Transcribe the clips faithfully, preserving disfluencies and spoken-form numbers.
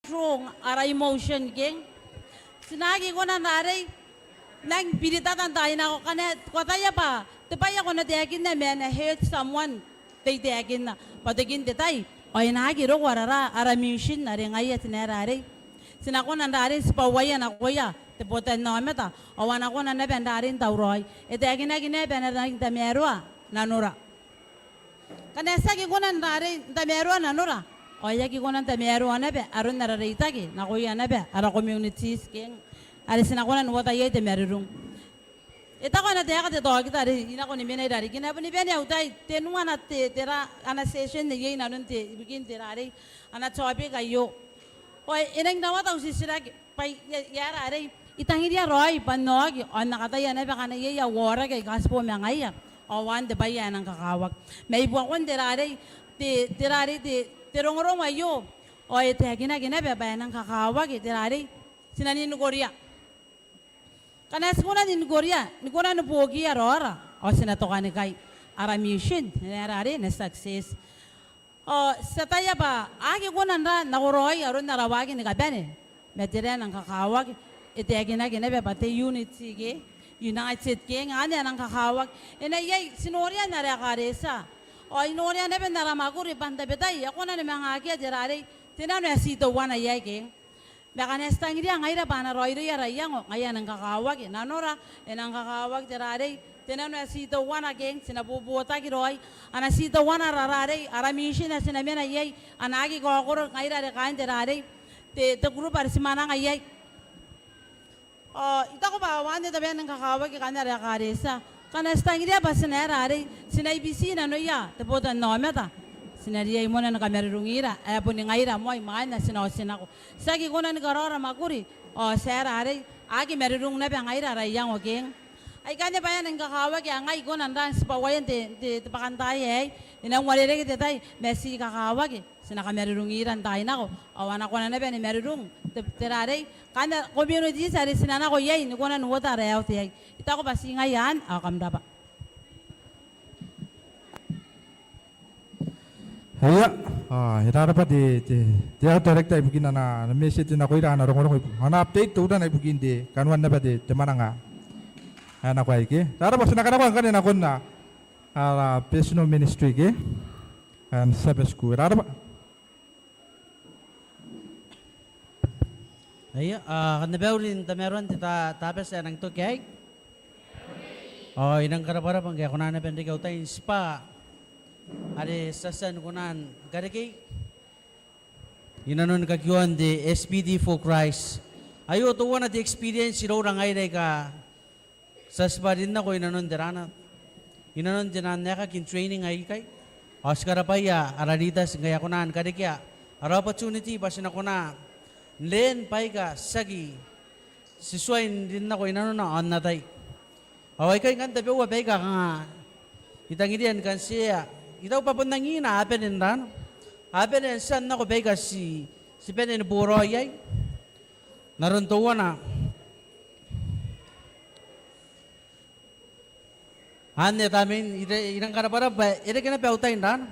control ara emotion, ke? Ti na aki kona n arei, nang biritata n taai nako ngkana ko ataia bwa te bwai ae ko na taekinna ma e na hurt someone, te I taekinna. Bwa tokin te tai ao e na aki roko ara, ara, ara mission are ngaia ti na aera arei, ti na kona n arei n tibwaia nakoia te botannaomata, ao a na kona naba n arei n tauraoi. E taekinaki naba bwa e na rangi n tamaroa nanora. Ngkana ti aki kona n arei n tamaroa nanora, ao e aki kona n tamaroa naba aron ara reitaki nakoia naba ara communities, ke? Are ti na kona n uota iai te marurung. E taku ana taeka te taokita are I nako ni mena i rarikina, e boni bane au tai, tenua ana te, te ra, ana session neiei inanon te, ibukin te ra arei, ana topic aio. Ao e nang rawata au titiraki bwa e, e aera arei, I tangiria raoi bwa N na oki ao N na kataia naba ngkana iai au aoraki aika ti bo ma ngaia, ao anne te bwai ae nang kakawaki. Ma i buakon te ra arei, te, te ra arei, te, te rongorongo aio, ao e taekinaki naba bwa e nang kakawaki te ra arei, ti na ninikoria. Ngkana ti kona n ninikoria, ni kona ni buokiia raora, ao ti na tokanikai ara mission, e na aera arei, e na success. Ao ti ataia bwa a aki kona n ra, nakoraoi aron ara waaki ni kabane ma te ra ae nang kakawaki. E taekinaki naba bwa te unity, ke? United, ke? Anne ae nang kakawaki. E na iai, ti noria n ara ekaretia, ao I noria naba n ara mwakuri bwa n tabetai e kona ni manga akea te ra arei, te nano ae ti teuana iai, ke? Ma ngkana ti tangiria ngaira bwa a na raoiroi ara iango, ngaia e nang kakawaki nanora, e nang kakawaki te ra arei, te nano ae ti teuana, ke? Ti na bobotaki raoi, a na ti teuana ara ra arei, ara mission ae ti na mena iai, a na aki kaokoro ngaira are kaain te ra arei, te, te group are ti mwananga iai. Ao I taku bwa anne te bwai ae nang kakawaki kaain ara ekaretia. Ngkana ti tangiria bwa ti na aera arei, ti na ibiti nanoia te botannaomata, ti na riai moa ni kamarurungira ae boni ngaira moa imwain ae ti na otinako. Ti aki kona ni karaoa ara mwakuri, ao ti aera arei, a aki marurung naba ngaira ara iango, ke? Aikanne bwaai aika nang kakawaki ae ngai I kona n ra n tibwaia n te, te, te bwakantaai aei. E nang uarereke te tai, ma ti kakawaki, ti na kamarurungira n taai nako, ao a na kona naba ni marurung te, te ra arei, kaain ara communities are ti na nako iai, ni kona n uota ara health aei. I taku bwa ti ngaia anne, ao kam rabwa. Ia, a, e rarabwa te, te, te health director ibukin ana, ana message nakoira, ana rongorongo ibu-, ana update teutana ibukin te, kanoan naba te, te mwananga ae nako aei, ke? Rarabwa, ti na kanakoa ngkanne nakon ara personal ministry, ke? Ao Sabbath School. E rarabwa. Aia, a, kam na mauri n tamaroan te ta-, Tabati ae nang toki aei. Ao I nang karabwarabwa ngkai e kona naba n reke au tai n tibwa are ti a tia ni kona ni karekei inanon kakioan te S P D for Christ. Aio teuana te experience iroura ngaira aika ti a tibwa rin nako inanon te rana, inanon te nang aekaki n training aikai. Ao ti karabwaia ara leaders ngkai a kona ni karekea ara opportunity bwa ti na kona n rin baika ti aki, ti tuai n rin nako inanona ao n atai. Ao aikai ngkanne tabeua baika kanga I tangiria ni kan tia, I taku bwa bon angina a bane n rana, a bane n tia n nako baika ti, ti bane ni boraoi iai. N aron teuana. Anne tamnein, I, I nang karabwarabwa bwa e reke naba au tai n rana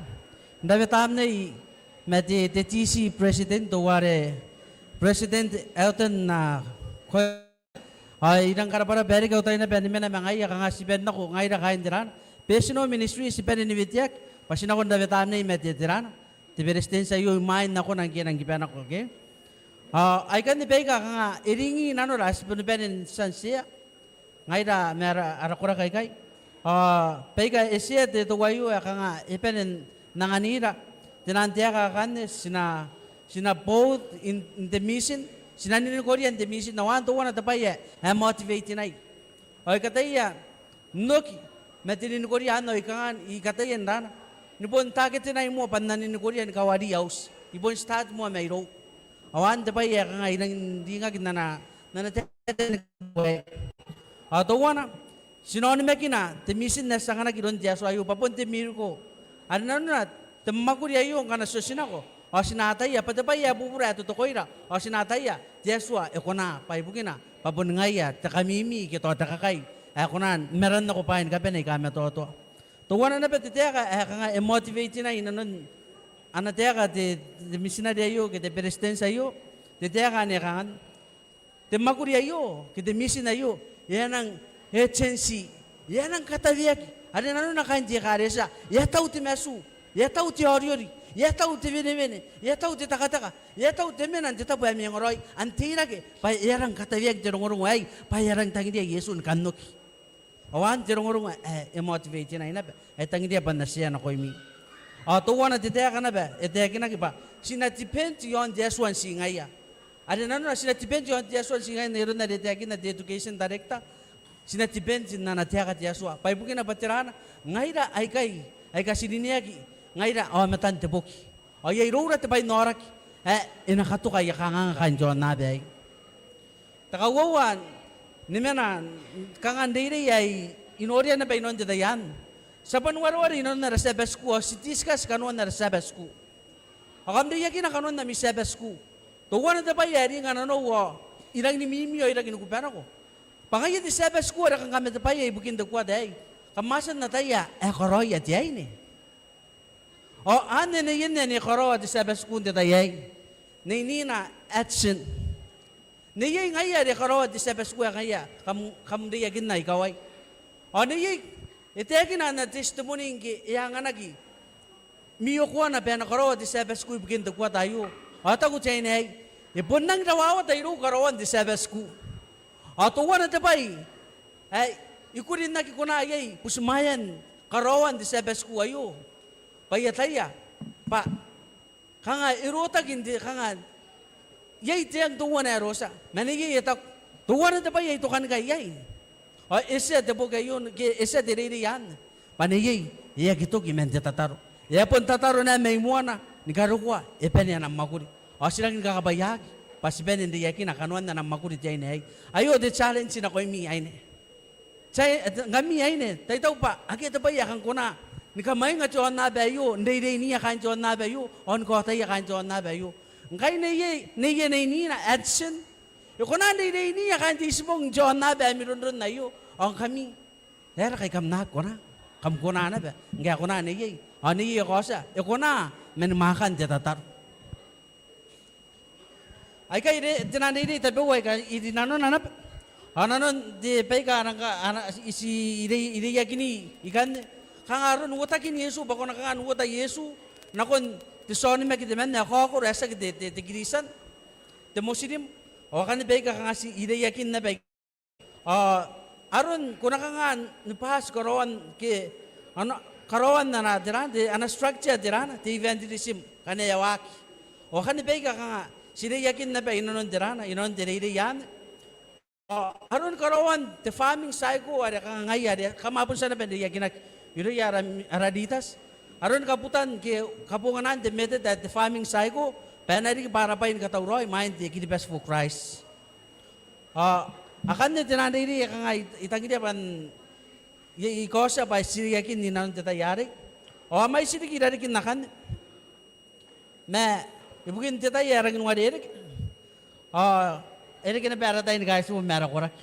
n rawe tamnei ma te, te D C president, teuare President Elton, a, Ko-, a, I nang karabwarabwa bwa e reke au tai naba ni mena ma ngaia kanga ti bane nako ngaira kaain te rana. Personal ministry ti bane ni weteaki bwa ti nako n rawe tamnei ma te, te rana, te beretitenti aio imwain nakona ngke e nang kiba nako, ke? A, aikanne baika kanga e ringi nanora ae ti boni bane n tia n tia ngaira ma ara, ara koraki aikai. A, baika e tia te teuaio ae kanga e bane n anganira te nang taeka akanne, ti na, ti na bold in, in the mission, ti na ninikoria n te mission, ao anne teuana te bwai ae, ae motivate-nai. Ao I kataia n oki ma te ninikoria anne, ao I kanga, I kataia n rana ni bon target-nai moa bwa N na ninikoria ni kawari auti. I bon start moa mairou. Ao anne te bwai ae kanga I nang ringaki n ana, n ana taetae ni kawai. Ao teuana, ti na onimakina te mission ae ti anganaki iroun te Atua aio bwa bon te miracle are nanona te mwakuri aio ngkana ti otinako ao ti na ataia bwa te bwai ae bubura ae totokoira, ao ti na ataia te Atua e kona bwa ibukina bwa bon ngaia te kamimi ke tao te kakai ae kona ni marannako bwaai ni kabane aika matoatoa. Teuana naba te taeka ae kanga e motivate-nai inanon ana taeka te, te mitinare aio ke te beretitenti aio, Te taeka anne e kangai, te mwakuri aio ke te mission aio e a nang urgency, e a nang kataweaki. Are nanona kaain te ekaretia, e a tau te matu, e a tau te aoriori, e a tau te wenewene, e a tau te takataka, e a tau te mena n te tabo ae mangaraoi, ao n teirake bwa e a rang kataweaki te rongorongo aei bwa e a rang tangiria Iesu ni kan oki. Ao anne te rongorongo ae e motivate-nai naba, ae I tangiria bwa N na share nakoimi. Ao teuana te taeka naba e taekinaki bwa ti na depend iaon te Atua n ti ngaia. Are nanona ti na depend iaon te Atua n ti ngaia, n aron are e taekinna te education director, ti na depend n ana taeka te Atua. Bwa ibukina bwa tera? Ngaira aikai aika ti rineaki ngaira aomatan te boki. Ao iai iroura te bwai n aoraki ae e na katoka aia kanganga kaain te aonnaba aei. Te kauoua ni mena n kanga n reirei ae I noria naba inanon te tai anne. Ti a boni wareware inanon ara Sabbath school, ao ti discuss kanoan ara Sabbath school. Ao kam reiakina kanoan ami Sabbath school. Teuana te bwai ae ringa nanou ao I rangi ni mimi ao I rangi ni kubanako bwa ngaia te Sabbath school are kam kamatebwaia ibukin te kuata aei, kam a tia n ataia ae e karaoia te aine. Ao anne neienne ane e karaoa te Sabbath school n te tai aei. Neinina Hudson. Neiei ngaia are e karaoa te Sabbath school ae ngaia kam, kam reiakinna ikawai. Ao neiei e taekina ana testimony ngke e a anganaki mwiokoana bwa e na karaoa te Sabbath school ibukin te kuata aio. Ao e taku te aine aei, e bon rangi rawawata irou karaoan te Sabbath school. Ao teuana te bwai ae I kuri n aki kona iai butimwaean karaoan te Sabbath school aio, bwa I ataia bwa kanga e rotaki n te kanga iai te ang teuana ae rotia. Ma neiei e taku teuana te bwai ae I tokanikai iai. Ao e tia te boki aio ke e tia te reirei anne bwa neiei e aki toki man te tataro. E a bon tataro naba mai moana ni karokoa e bane ana mwakuri. Ao ti rangi ni kakabwaiaki bwa ti bane n reiakina kanoan ana mwakuri te aine aei. Aio te challenge nakoimi aine. Ti a, ngkami aine, tai tau bwa akea te bwai ae kam kona ni kamwainga te aonnaba aio, n reireinia kaain te aonnaba aio, ao ni kaotaia kaain te aonnaba aio. Ngkai neiei, neiei neinina Hudson, e kona n reireinia kaain te Itibong n te aonnaba ae mironron aio. Ao ngkami, e aera ngkai kam na aki kona? Kam kona naba, ngkae e kona neiei. Ao neiei e kaotia, e kona man mwaakan te tataro. Aikai te naan reirei tabeua aika I rinanona naba. Ao nanon te baika a nang ka, a na, I ti irei, I reiakini ikanne. Kanga aron uotakin Iesu, bwa ko na kanga n uota Iesu nakon te tia onimaki temanna ae kaokoro ae tiaki te, te, te Kiritian, te Muslim. Ao akanne baika kanga ti reiakin naba. Ao aron ko na kanga ni bati karaoan ke, ana, karaoan ana, tera, te, ana structure, tera, te evangelism ngkana e a waaki. Ao akanne baika kanga ti reiakin naba inanon, tera, inanon te reirei anne. Ao aron karaoan te farming cycle are kanga ngaia are kam a bon tia naba n reiakinaki irouia ara, ara leaders. Aron kabutan ke kabonganaan te method ae te farming cycle bwa e na riki bwa ara bwai ni katauraoi imwain te Kiribati for Christ. Ao akanne te naan reirei ae kanga I, I tangiria bwa N, I, I kaotia bwa ti reiakin inanon te tai arei. Ao a mwaiti riki irarikin akanne. Ma ibukin te tai ae rangi n uarereke, ao e reke naba ara tai ni kaitibo ma ara koraki.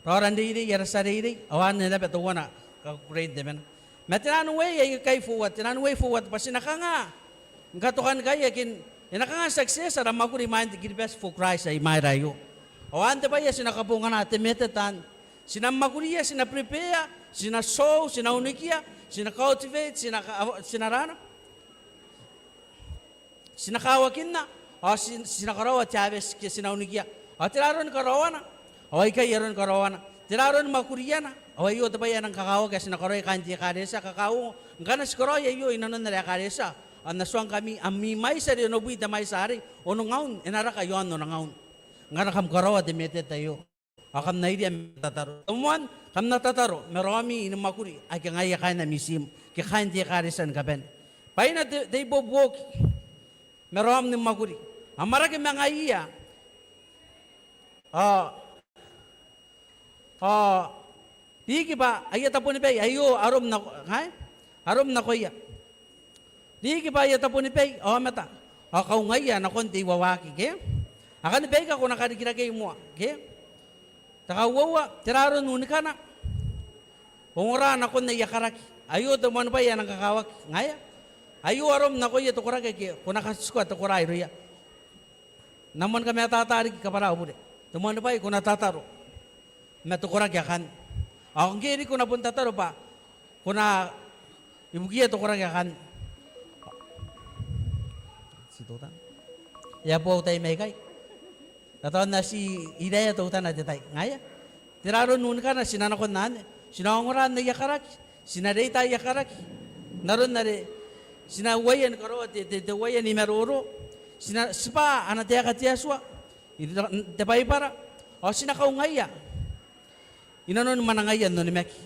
Raora n reirei ara tia reirei, ao anne naba teuana kakukurein te mena. Ma te naan uee aikai forward, te naan way forward, bwa ti na kanga ni katokanikai ake e na kanga n success ara mwakuri imwain te Kiribati for Christ ae imwaira aio. Ao anne te bwai ae ti na kabongana, te method anne. Ti na mwakuria, ti na prepare, ti na sow, ti na unikia, ti na cultivate, ti na ka, ti na rana. Ti na kawakinna, ao ti, ti na karaoa te harvest ke ti na unikia. Ao tera aroni karaoana? Ao aikai aroni karaoana. Tera aroni mwakuriana? Ao aio te bwai ae nang kakawaki ae ti na karaoia kaain te ekaretia, kakauongo. Ngkana ti karaoi aio inanon ara ekaretia, ao N na tuangkami, ami mwaiti are onobwi te mwaiti arei, onongaun e na raka iaon onongaun ngkana kam karaoa te method aio. Ao kam na iria ma tataro. Te moan, kam na tataro ma raomi ni mwakuri ake ngaia kaain ami tiim ke kaain te ekaretia ni kabane. Bwaina te, te ibuobuoki ma raom ni mwakuri. Amwarake ma ngaiia. Ao, ao riki bwa aia tabonibai aio arom nako, ngae? Arom nakoia. Riki bwa aia tabonibai aomata, ao kaungaia nakon te iwawaki, ke? Akanne baika ko na karikirakei moa, ke? Te kauoua, tera aron unikana? Ongora nakon aia karaki. Aio te moan bwai ae nang kakawaki, ngaia? Aio arom nakoia te koraki ake ko na katikua te kora irouia. N na moan kamatata riki, kabwara au bure. Te moan bwai ko na tataro ma te koraki akanne. Ao ngke riki ko na bon tataro bwa ko na ibukiia te koraki akanne. Ti teutana. E a bo au tai mai ikai. Tataon ae ti iraea teutana te tai. Ngaia. Tera aron unikana? Ti na nakon anne. Ti na ongora n aia karaki. Ti na reita aia karaki. N aron are ti na uaia ni karaoa te, te, te uaia ni maroro. Ti na tibwa ana taeka te Atua. Iroun te Baibara. Ao ti na kaungaia i nanoni mwanangaia n onimaki.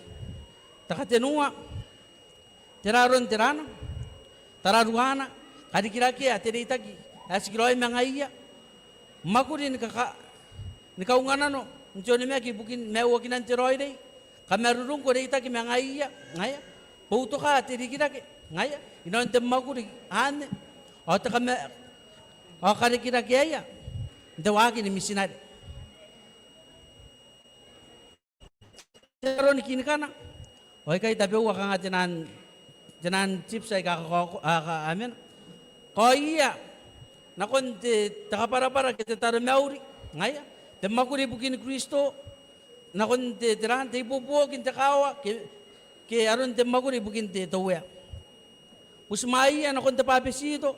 Te katenua. Tera aron teraana? Tararuaana, karikirakea te reitaki ae tikiraoi ma ngaiia. Mwakuri ni kaka-, ni kaunganano n te onimaki ibukin maiuakinan te raoiroi. Kamarurungko reitaki ma ngaiia, ngaia. Boutoka te rikirake, ngaia. I nanon te mwakuri anne. Ao te kama-, ao karikirakeaia n te waaki ni mitinare. Te aro ni kinikana. Ao ikai tabeua kanga te naan, te naan tips aika a ka-, a ka-, a mena. Kaoia nakon te, te kabwarabwara ke te taromauri. Ngaia. Te mwakuri ibukin Kristo. Nakon te, te raan, te ibuobuoki n te kaawa ke, ke aron te mwakuri ibukin te, te Uea. Butimwaeia nakon te bwabetito.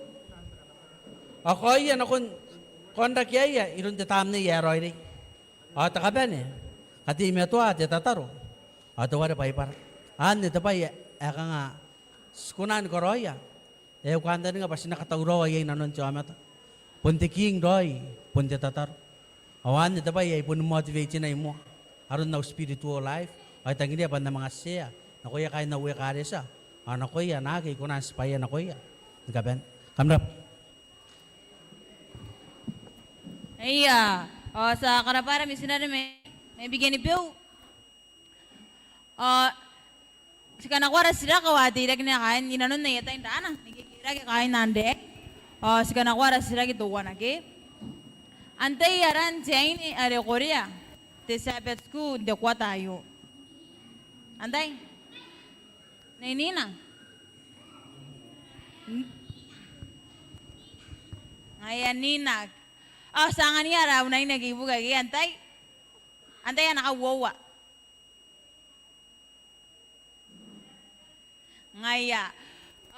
Ao kaoia nakon kaonrakeaia iroun te Tamnei ae Raoiroi. Ao te kabane, kateimatoa te tataro ao teuare Baibara. Anne te bwai ae kanga ti kona ni karaoia. E kantaninga bwa ti na katauraoa iai nanon te aomata. Bon te king raoi, bon te tataro. Ao anne te bwai ae I boni motivate-nai moa. Aron au spiritual life. Ao I tangiria bwa N na manga share nakoia kaain au ekaretia. Ao nakoia naake I kona n tibwaia nakoia ni kabane. Kam rabwa. Eia, ao ti a karabwa ara mitinare mai, mai Bikenibeu. Ao ti kanakoa ara titiraki ao a teirake naba kaain i nanon aia tai n raana, ni kekerake kaain anne. Ao ti kanakoa ara titiraki teuana ke. Antai aran te aine are korea te Sabbath School n te kuata aio? Antai? Nei Nina? N-, ngaia Nina. Ao ti angania ara unaine ake i buka ke, antai? Antai ana kauoua? Ngaia.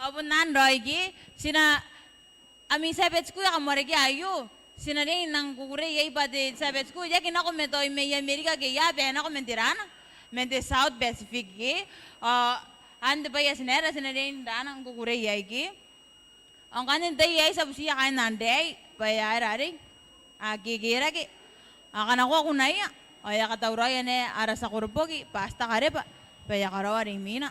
Ao bon anne raoi ke, ti na, ami Sabbath School ae kam warekia aio, ti na riai n nang kukurei iai bwa te Sabbath School e aki nako ma tao mai Amerika ke ia, bwa e nako man te raana, man te South Pacific ke. Ao anne te bwai ae ti na aera, ti na riai n raana n kukurei iai ke. Ao ngkanne n tai aei ti a butiia kaain anne bwa e a aera arei, a kekerake. A kanakoa kunaia, ao e a katauraoia naba ara tia koroboki, Pastor Kareba, bwa e a karaoa are imwina.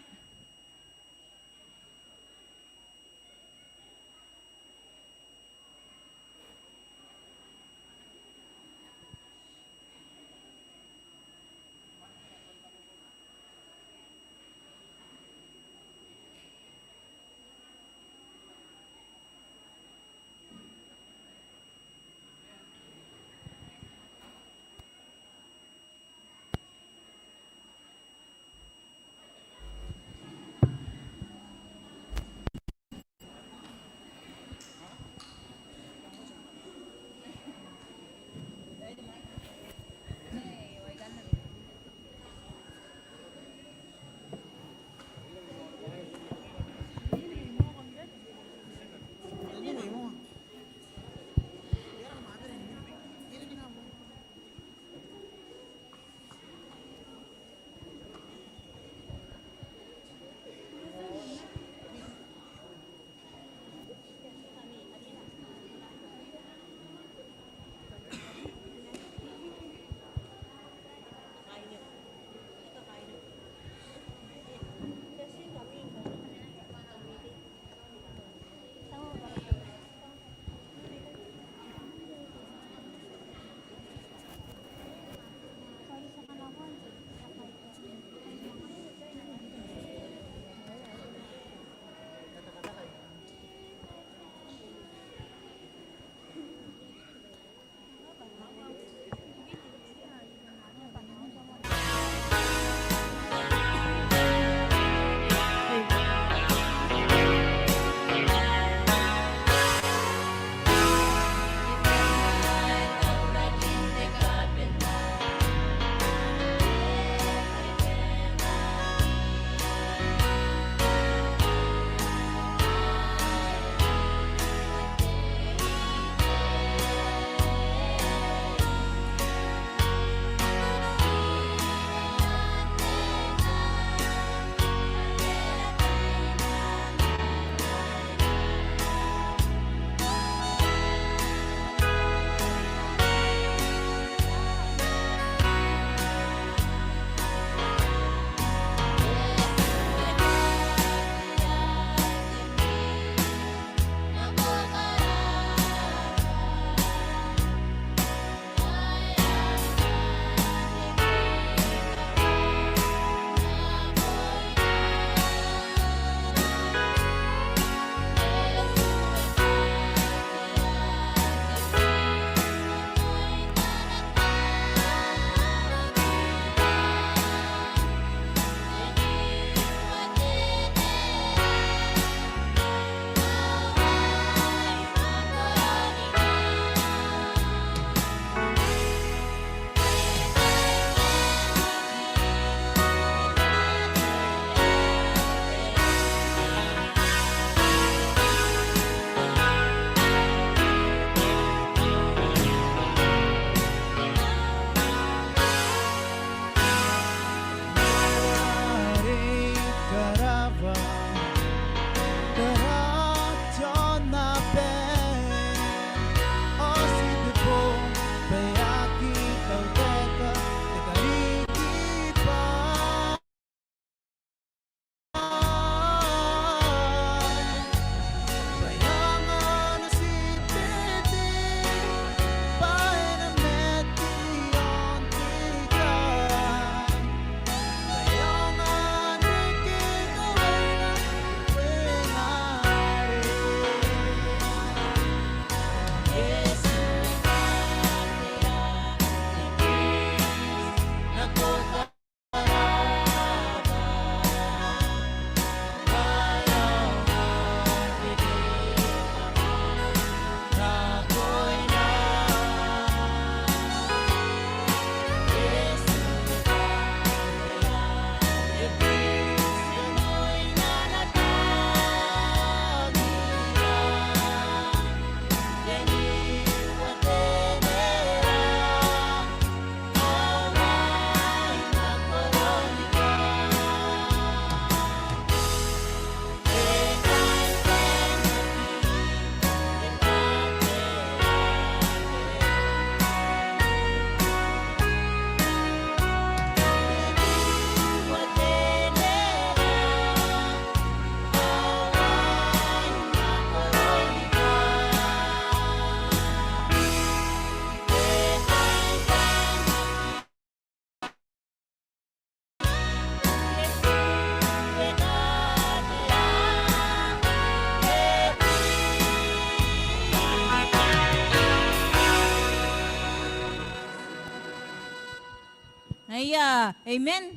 Amen.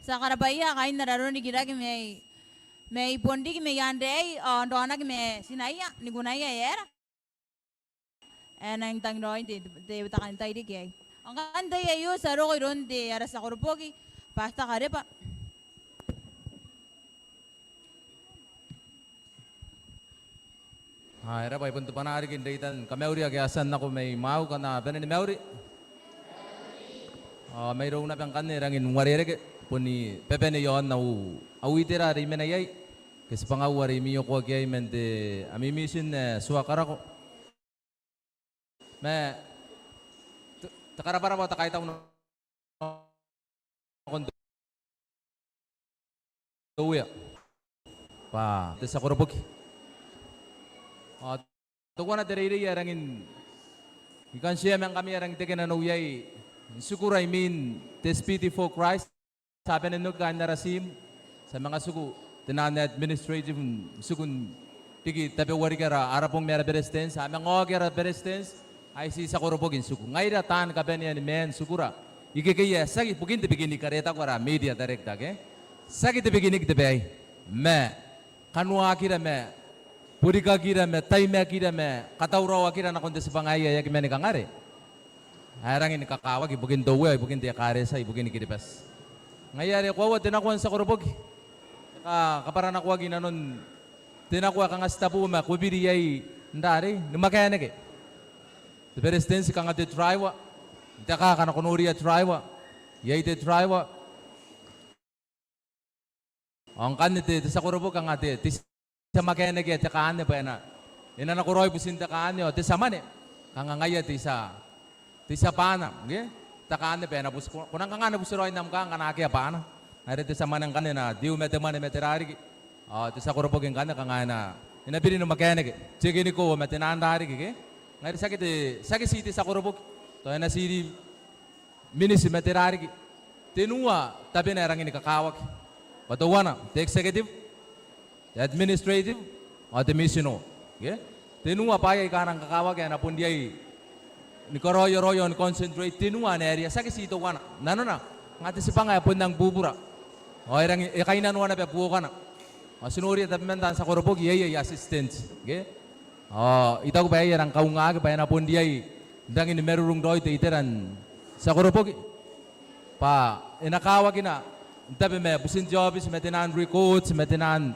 Ti a karabwaia kaain ara roro n rikirake mai, mai bon riki mai aan raei, ao n raonaki ma tinaia, ni kunaia aera ae e nang tangiraoi n te, te, te takantai riki aei. Ao ngkanne n te tai aio ti a roko iroun te ara tia koroboki, Pastor Kareba. Ao e rabwa, I bon tobwana riki n reitan kamauri ake a tia n nako mai mwaiu. Kam na bane ni mauri. Ao mairouna bwa ngkanne e rangi n uarereke boni bebete iaon au, au itera are I mena iai, ke tibwangau are I mwiokoaki iai man te ami mission ae ti a karako. Ma te, te karabwarabwa ao te kaitau nakon te Uea bwa te tia koroboki. Ao teuana te reirei ae rangi n, I kan share ma ngkami ae rangi n teke nanou iai n tikura imwin te Speed for Christ. Ti a bane n oki kaain ara team, ti a manga tiku te naan administrative, n tiku n riki tabeua riki ara, ara bong ma ara beretitenti, a manga oki ara beretitenti, ai ti tia koroboki n tiku. Ngaira taan kabanea ni maan n tikura ikekei ae tiaki ibukin te bikiniki, are e taku ara media director, ke? Tiaki te bikiniki te bwai aei, ma kanoakira ma borikakira ma taimakira ma katauraoakira nakon te tibwanga aei ae aki mani kangare, ae rangi ni kakawaki ibukin te Uea, ibukin te ekaretia, ibukin Kiribati. Ngaia are e koaua te nakoa n tia koroboki, e ka, kabwaranakoaki inanon te nakoa ae kanga ti tabu ma kobiri iai n rarei, ni mwakeneke. Te beretitenti kanga te driver, n te kaa ngkana ko noria driver, iai te driver. Ao ngkanne te, te tia koroboki kanga te, te tia mwakeneke ae te kaa anne bwa e na, e na nakoraoi butin te kaa anne, ao te tia mwane kanga ngaia te tia, te tia bwaana, ngke? Te kaa anne bwa e na buti, ko, ko nang kanga ni butiraoi n am kaa ngkana akea bwaana. Ngaia are te tia mwane ngkanne e na deal ma te mwane ma tera riki. Ao te tia koroboki ngkanne kanga e na, e na biri ni mwakeneke, technical ma te naan rariki, ke? Ngaia are tiaki te, tiaki ti te tia koroboki, tao e na ti iri miniti ma tera riki. Tenua tabena ae rangi ni kakawaki. Bwa teuana te executive, te administrative, ao te missional. Ke? Tenua bwaai aika a nang kakawaki ae e na bon riai ni karaoiroio, ni concentrate tenua ana area, tiaki ti teuana. Nanona, kanga te tibwanga ae bon nang bubura. Ao e rangi, e kainnanoa naba buokana. Ao ti noria tabeman taan tia koroboki iai aia assistant. Ke? Ao I taku bwa aei e rang kaungaki bwa e na bon riai n rangi ni marurung raoi te itera n tia koroboki. Bwa e na kawakina n tabe ma butin te aobiti ma te naan records ma te naan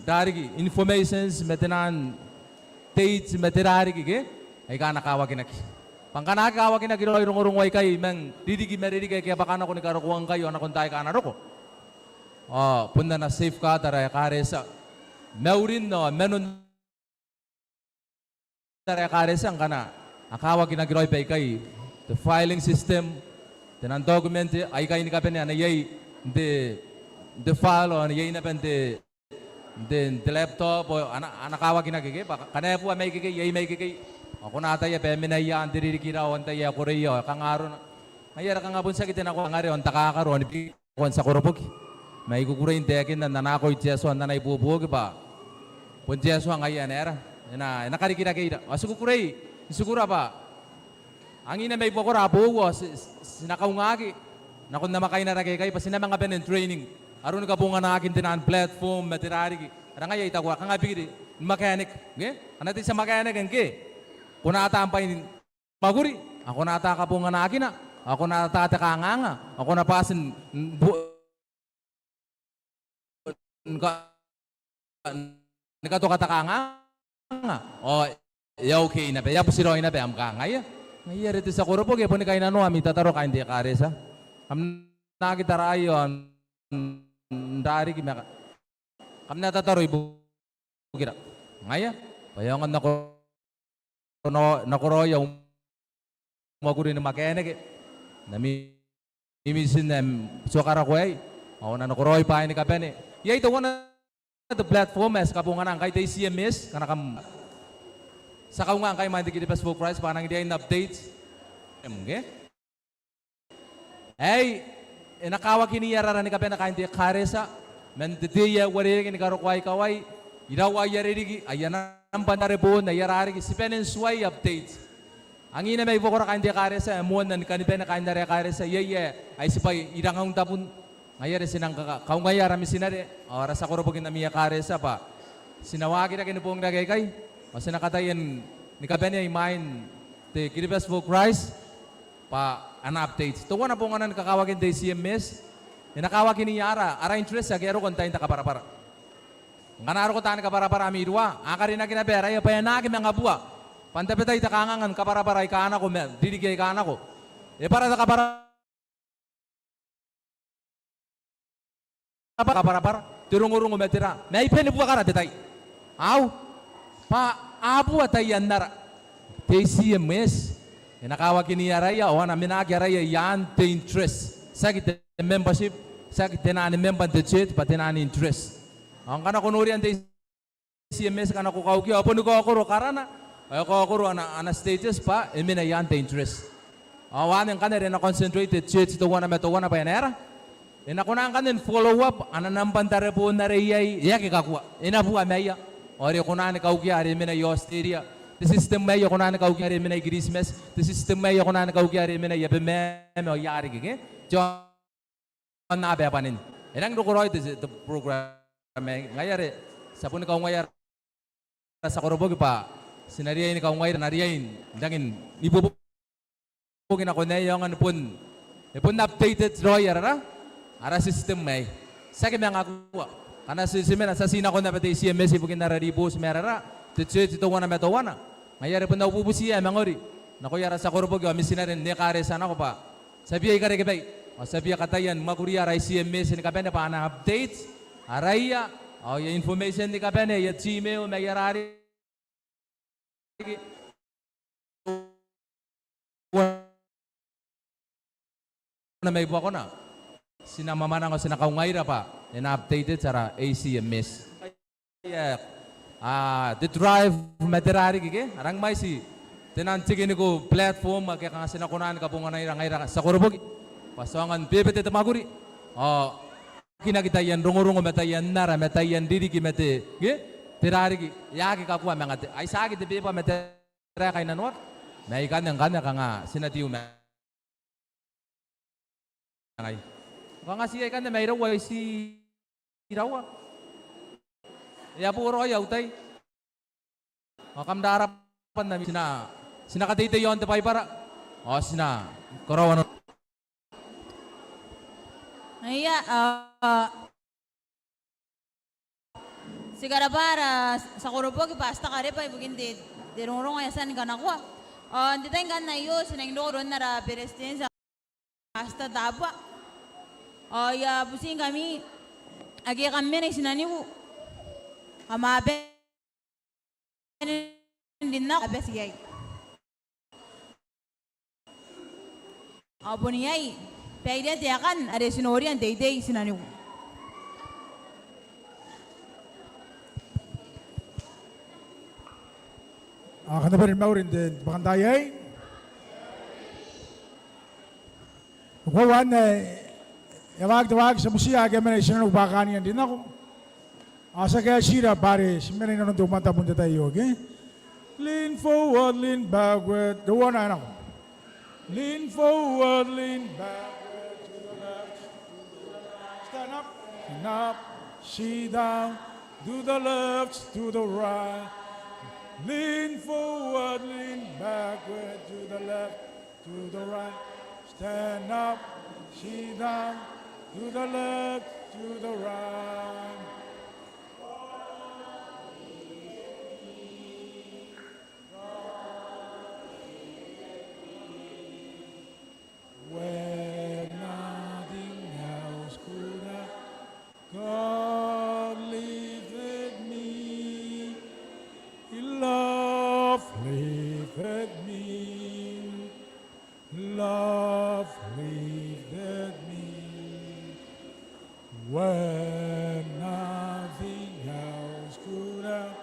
rariki, informations ma te naan dates ma tera riki, ke? Aika a na kawakinaki. Bwa ngkana aki kawakinaki raoi rongorongo aikai, I manga ririki ma ririki aike a bwaka nako ni karokoa ngkai ao nakon taai aika a na roko, ao bon ana safeguard ara ekaretia. Maurin ao manon ara ekaretia ngkana a kawakinaki raoi baikai, te filing system, te naan document aikai ni kabane a na iai n te, n te file, ao a na iai naba n te, n te, n te laptop, ao a na, a na kawakinaki, ke? Bwa ngkana e bua mai ikekei, iai mai ikekei, ao ko na ataia bwa e mena ia n te ririki raoi n tai ae koreia ao e kanga arona. Ngaia are kanga bon tiaki te nakoa ngare ao n takakaro ao ni biki nakoan tia koroboki. Ma I kukurei n taekinna n ana akoi te Atua n ana ibuobuoki bwa bon te Atua ngaia ae na aera, e na, e na karikirakeira. Ao ti kukurei n tikura bwa angina mai buakora a boou ao ti, ti, ti na kaungaki nakon namwakaina rake aikai bwa ti na manga bane n training aroni kabonganaakin te naan platform ma tera riki. Are ngaia I taku a kanga bikiri ni mechanic, ngke? Ana te tia mechanic ngke? Ko na ata am bwai ni mwakuri, ao ko na ata kabonganaakina, ao ko na ata te kanganga, ao ko na bati n, n, bu-, n ka-, ni katoka te kanganga. Ao e a okay naba, e a butiraoi naba am kangaia. Ngaia are te tia koroboki e boni kainnanoa ami tataro kaain te ekaretia. Kam na aki taraai ao n, n rariki ma ka-, kam na tataro ibu- kira. Ngaia, bwa e aonga n nako, nako, nakoraoi au mwakuri ni mechanic n ami mition ae ti a karako iai, ao e na nakoraoi bwaai ni kabane. Iai teuana te platform ae ti kabongana ngkai, te E C M S, ngkana kam, ti a kaunga ngkai imwain te Kiribati for Christ bwa a nang riai n update. Em, ngke? Aei, e na kawakiniia rara ni kabane kaain te ekaretia, man te tei ae uarereke ni karokoa ikawai, iraua aia ririki, aia nambwa n tareboon, aia rariki, ti bane n tuai update. Angina mai buakora kaain te ekaretia, ae moanna ni kani bane kaain ara ekaretia, iai ae a tibwa irangaun tabun. Ngaia are ti nang ka-, kaungaia ara mitinare ao ara tia koroboki n ami ekaretia bwa ti na waaki rake ni boong rake aikai ao ti na kataia ni kabanea imwain te Kiribati for Christ bwa ana update. Teuana bonganan kakawakin te ECMS, e na kawakinia ara, ara interest ake a roko n tain te kabwarabwara. Ngkana a roko taani kabwarabwara ami iruwa, a karinaki naba araia bwa e na aki manga bua. Bwa n tabetai te kanganga ni kabwarabwara aika a nako ma ririki aika a nako. E bwara te kabwarabwara, kabwarabwara, te rongorongo ma tera. Ma ai bane buakara te tai. Ao bwa a bua taian ara. Te ECMS e na kawakinia araia ao a na menaki araia i aan te interest. Tiaki te membership, tiaki tenaan member n te church, bwa tenaan interest. Ao ngkana ko noria n te ECMS ngkana ko kaukia, ao boni kaokoro karana, ao e kaokoro ana, ana status bwa e mena i aan te interest. Ao anne ngkanne are e na concentrate te church teuana ma teuana bwa e na aera. E na kona ngkanne n follow up, ana nambwa n tareboon are iai, e aki kakua. E na bua maia. Ao are e kona ni kaukia are e mena i Australia. Te system aei e kona ni kaukia are e mena i Kiritimati. Te system aei e kona ni kaukia are e mena i Abemama ao i Ariki, ke? Te aonnaba ae bwanin. E rangi n roko raoi te, te program aei. Ngaia are ti a boni kaungaia ara tia koroboki bwa ti na riai ni kaungaira, na riai n rangi n ibuobuoki nakon aei, e aonga ni bon, e bon updated raoi ara, ara system aei. Tiaki manga kakua. Ngkana ti, ti mena, ti a tii nako naba te ECMS ibukin ara ribooti ma ara, te church teuana ma teuana. Ngaia are bon au bubuti ae mangori nakoia ara tia koroboki ao mitinare n ekaretia nako bwa ti a bia ikarekebai ao ti a bia kataia ni mwakuria ara ECMS ni kabane bwa a na update araia, ao aia information ni kabane, aia Gmail ma aia rariki. Teuana mai buakona. Ti na mwamwananga, ti na kaungaira bwa e na updated ara ECMS. Ia, a, te drive ma te rariki, ke? A rangi mwaiti tenaan technical platform ake kanga ti na kona ni kabonganaira ngaira tia koroboki bwa ti aonga n bebete te mwakuri ao kinaki taian rongorongo ma taian ara ma taian ririki ma te, ke? Te rariki. E aki kakua manga te, ai tiaki te beba ma te tera ae kainnanoaki. Ma ikanne ngkanne kanga ti na tiu ma ngaia. Kanga ti iai ikanne mairaua, iti iraua. E a bo raoi au tai. Ao kam rabwa n ami, ti na, ti na kateitei iaon te Baibara. Ao ti na karaoa nano. Ia, a, ti karabwa ara tia koroboki bwa ti takareba ibukin te, te rongorongo ae e a tia ni kanakoa. Ao n te tai ngkanne aio ti nang roko iroun ara Beretitenti, Pastor Tabua. Ao I a butingkami ake kam mena i tinaniku, kam a bane n rin nako, a bati iai. Ao bon iai bairean te aekan are ti noria n teitei i tinaniku. Ao kam na bane ni mauri n te bwakantaai aei. Ko a uaia, e a waaki te waaki, ti a butiia ake a mena i tinaniku bwa kaania n rin nako. Ao ti a kaetira bwa are ti mena inanon te umwantabu n te tai aio, ke? Lean forward, lean backward. Teuana e nako. Lean forward, lean backward, to the left, to the right. Stand up, stand up, sit down, to the left, to the right. Lean forward, lean backward, to the left, to the right. Stand up, sit down, to the left, to the right. When nothing else could help, God lifted me. Love lifted me. Love lifted me. When nothing else could help,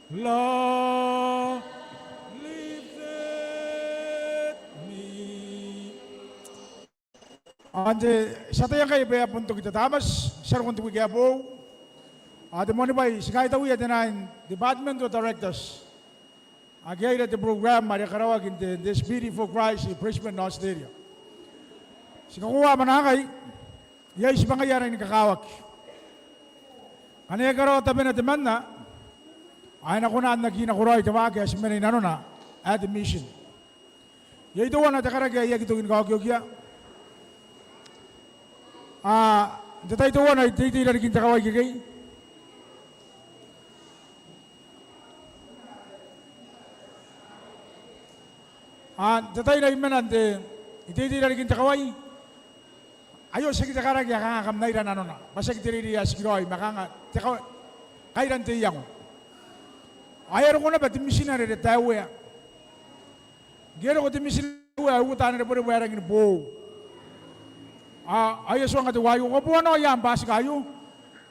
Love lifted me. Ao n te tia tei ngkai bwa e a bon toki te Tamati, ti a roko n te wiki ae boou. Ao te moanibwai ti kaitauia te nine departmental directors. Ake a ira te program are karaoaki n te, te Speed for Christ i Brisbane, Australia. Ti kakoaua bwa naakai iai tibwangaia ae rangi ni kakawaki. Ngkana e karaoa tabena temanna, ao e na kona n aki nakoraoi te waaki ae ti mena i nanona ae te mission. Iai teuana te karaki ae I aki toki ni kaokiokia. A, n te tai teuana I teitei i rarikin te kawai ikekei. A, n te tai ae I mena n te, I teitei i rarikin te kawai. Aio tiaki te karaki ae kanga kam na ira nanona, bwa tiaki te reirei ae tikiraoi, ma kanga te ka-, kairan te iango. Ao e a roko naba te mitinare are taewea. Ngke e roko te mitinare taewea, e uota ana rebwerebwe ae rangi ni boou. A, ao I a tuanga teuaei, ko kaboa nao i aon bwatika aio?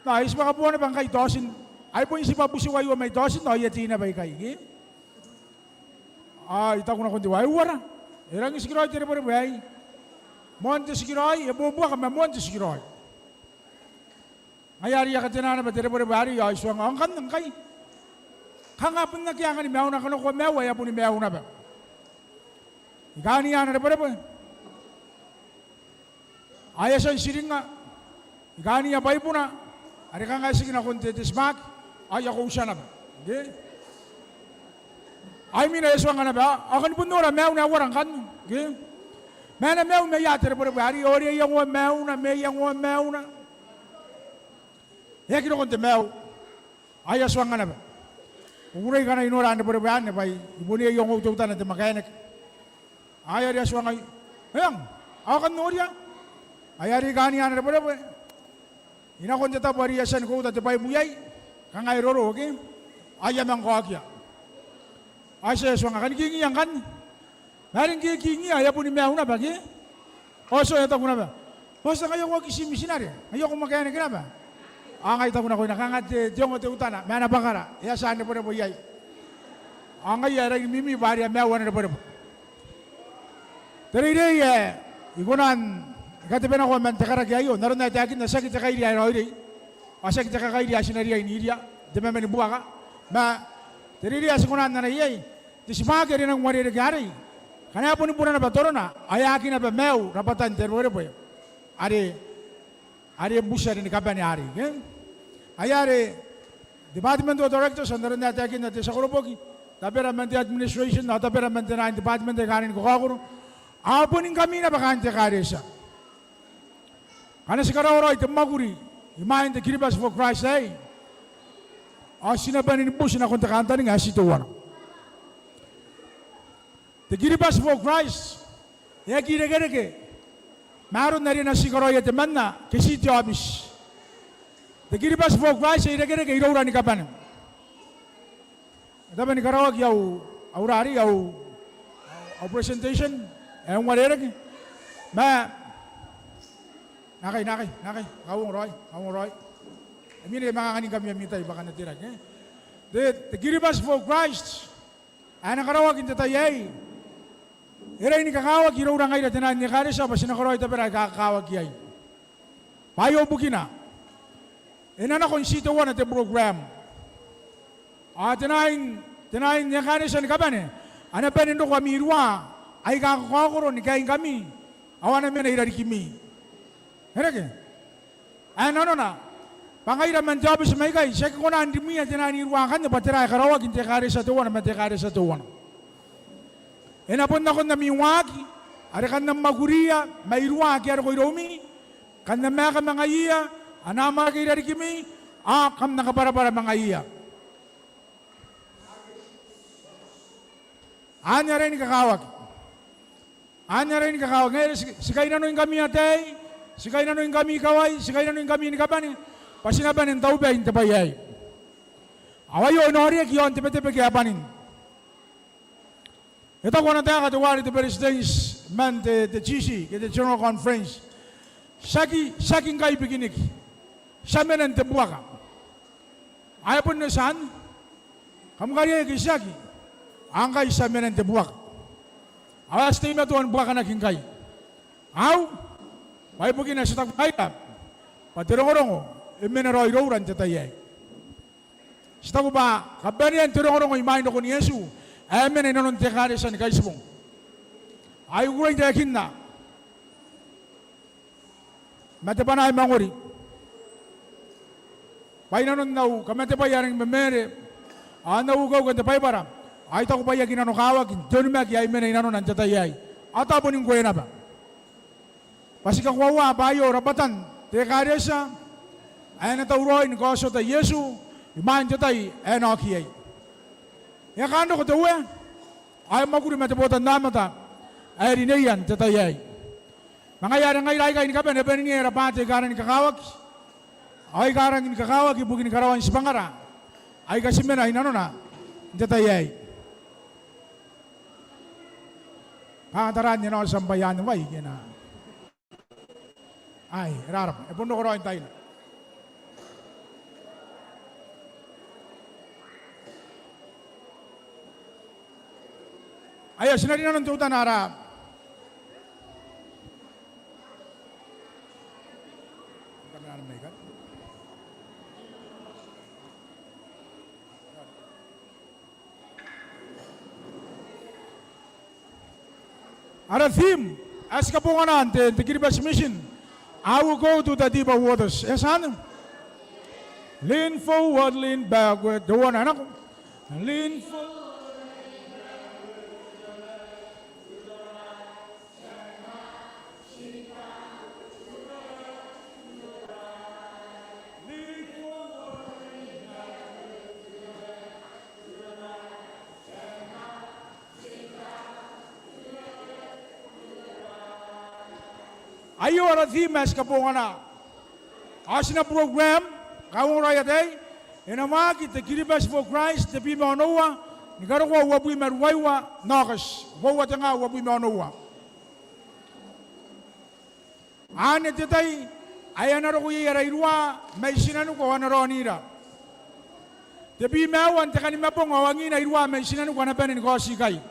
Nao, I tibwa kaboa naba ngkai i Taotin. Ai bon tibwa butiwaio mai Taotin ao I a tei naba ikai, ke? Ao I taku nakon teuaei, e uara? E rangi n tikiraoi te rebwerebwe aei. Moan te tikiraoi, e bobuaka ma moan te tikiraoi. Ngaia are I a katena naba te rebwerebwe arei ao I tuanga, ao ngkanne ngkai. Kanga bon akea angan maiuna, kanakoa maiu ae a boni maiu naba. I kaania ana rebwerebwe. Ao e a tia n tiringnga, I kaania bwaibuna are kanga e tiki nakon te, te timaki, ao I a koutia naba. Ke? Ao imwina e tuanga naba, ao, ao kani bon nora maiuna ae uara ngkanne. Ke? Ma e na maiu mai ia te rebwerebwe arei, ao are e a iangoa maiuna, ma e a iangoa maiuna. E aki roko n te maiu. Ao I a tuanga naba, kukurei ngkana I nora ana rebwerebwe anne bwa I, I bon iango teutana te makaeneke. Ao are e a tuangai, eang, ao kam noria? Ao are I kaania ana rebwerebwe. I nakon te tabo are I a tia ni kauta te bwaibu iai, kanga e roro, ke? Ao I a manga kaokia. Ao e a tuanga, kani kingia ngkanne. Ma are ngke e kingia, e a boni maiu naba, ke? Ao e a taku naba, Pastor, ngaia ko aki tii mitinare, ngaia ko makaeneke naba. Ao ngai I taku nakoina, kanga te, te ongo teutana ma ana bwakara, e a tia ana rebwerebwe iai. Ao ngaia e rangi ni mimi bwa are e a maiu ana rebwerebwe. Te reirei ae I kona ni katebenako man te karaki aio, n aron ae taekinna tiaki te kairi ae raoiroi, ao tiaki te kakairi ae ti na riai n iria, te maman ni buaka. Ma te reirei ae ti kona n anai iai, te timaki are e nang uarereke arei, ngkana e a boni bura naba torona, ao e a aki naba maiu rabwatan te rebwerebwe are, are buti are ni kabane arei, ke? Ai are department directors, n aron ae taekinna te tia koroboki, tabera man te administration, ao tabera man te nine department aika a rangi ni kakaokoro, ao boni ngkami naba kaain te ekaretia. Ngkana ti karaoa raoi te mwakuri imwain te Kiribati for Christ aei, ao ti na bane ni buti nakon te kantaninga ae ti teuana. Te Kiribati for Christ e aki irekereke ma aron are e na ti karaoia temanna ke ti te aobiti. Te Kiribati for Christ e irekereke iroura ni kabane. E tabe ni karaoaki au, au rari, au, au presentation ae uarereke. Ma naakai, naakai, naakai, kauongo raoi, kauongo raoi. Imwina I a manga anganingkami ami tai bwa kam na teirake, e? Te, te Kiribati for Christ ae na karaoaki n te tai aei e rangi ni kakawaki iroura ngaira te nine ekaretia bwa ti na karaoi tabera aika kakawaki iai. Bwa aio bukina, e na nako n ti teuana te program. Ao te nine, te nine ekaretia ni kabane a na bane n roko ami rua aika kakaokoro ni kaingkami, ao a na mena i rarikimi. E reke? Ae nanona bwa ngaira man te aobiti maikai ti aki kona n rimwiia te nine irua akanne bwa tera ae karaoaki n te ekaretia teuana ma te ekaretia teuana. E na bon nakon ami waaki are kam na mwakuria mai rua ake a roko iroumi, kam na maeka ma ngaiia, a na amwarake i rarikimi, ao kam na kabwarabwara ma ngaiia. Anne are e ni kakawaki. Anne are e ni kakawaki. Ngaia are ti, ti kainnanoingkami ataei, ti kainnanoingkami ikawai, ti kainnanoingkami ni kabane bwa ti na bane n taubai n te bwai aei. Ao aio e na oreaki iaon te Betebeke ae bwanin. E taku ana taeka teuare te Beretitenti man te, te G C ke te General Conference, tiaki, tiaki ngkai bikiniki. Ti a mena n te buaka. Ao e bon eti anne. Kam kariaia ke tiaki, ao ngkai ti a mena n te buaka. Ao ae ti teimatoa ni buakanaki ngkai. Ao bwa ibukina ae ti taku ngaira bwa te rongorongo e mena raoi iroura n te tai aei. Ti taku bwa kabanean te rongorongo imwain rokon Iesu ae mena inanon te ekaretia ni Kaitibong. Ao I kukurei n taekinna ma te bwanaa ae mangori bwa inanon au kamatebwai ae rangi ni mameere ao n au ukeuke n te Baibara, ao I taku bwa I aki nanokawaki n te onimaki ae I mena inanona n te tai aei. Ao tao boni ngkoe naba bwa ti kakoaua bwa aio rabwatan te ekaretia ae na tauraoi ni kaotiota Iesu imwain te tai ae na oki iai. E a kaan roko te Uea ao e mwakuri ma te botannaomata ae rineia n te tai aei. Ma ngaia are ngaira aikai ni kabane a bane n iai ara bwaati aika rangi ni kakawaki ao aika rangi ni kakawaki ibukin karaoan tibwangara aika ti mena inanona n te tai aei. Bwa taraan e na oti am bwai anne, bwa I kena. Ai, e rarama, e bon roko raoi n taina. Aio, ti na rinanon teutana ara ara theme ae ti kabongana n te, te Kiribati Mission, I will go to the deeper waters. E a tia anne? Lean forward, lean backward. Teuana e nako. Lean forward. Aio ara theme ae ti kabongana. Ao ti na program, kauongoraia ataei, e na waaki te Kiribati for Christ tebwi ma onoua ni karokoa uabwi ma ruaiwa n Aokati, uoua tenga uabwi ma onoua. Anne te tai ae a na roko iai ara iruwa mai tinaniku ao a na raonira. Tebwi ma aua n te Kanimabong ao angiina iruwa mai tinaniku a na bane ni kaoti ikai.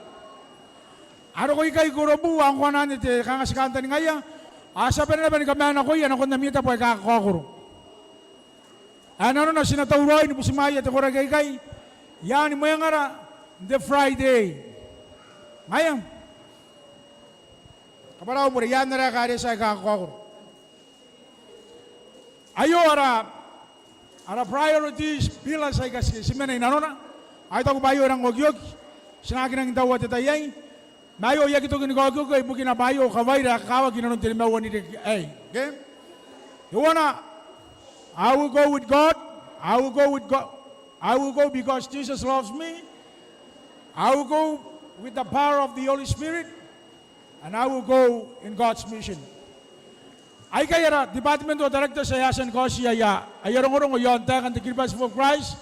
A roko ikai korobu ao ngkoananoa te kanga ti kantaningaia, ao ti a bane naba ni kamanakoia nakon ami tabo aika kakaokoro. Ae nanona ti na tauraoi ni butimwaeia te koraki aikai i aani mwengara n te Friday. Ngaia. Kabwara au bure, i aan ara ekaretia aika kakaokoro. Aio ara, ara priorities, pillars aika ti, ti mena inanona. Ao I taku bwa aio e rang okioki. Ti na aki rangi n taua te tai aei. Ma aio I aki toki ni kaokiokia ibukina bwa aio kawaira ae kakawaki inanon te nimaua n ririki aei. Okay? Teuana, I will go with God. I will go with God. I will go because Jesus loves me. I will go with the power of the Holy Spirit. And I will go in God's mission. Aikai ara departmental directors ae a tia ni kaotiia aia, aia rongorongo i aon taekan te Kiribati for Christ.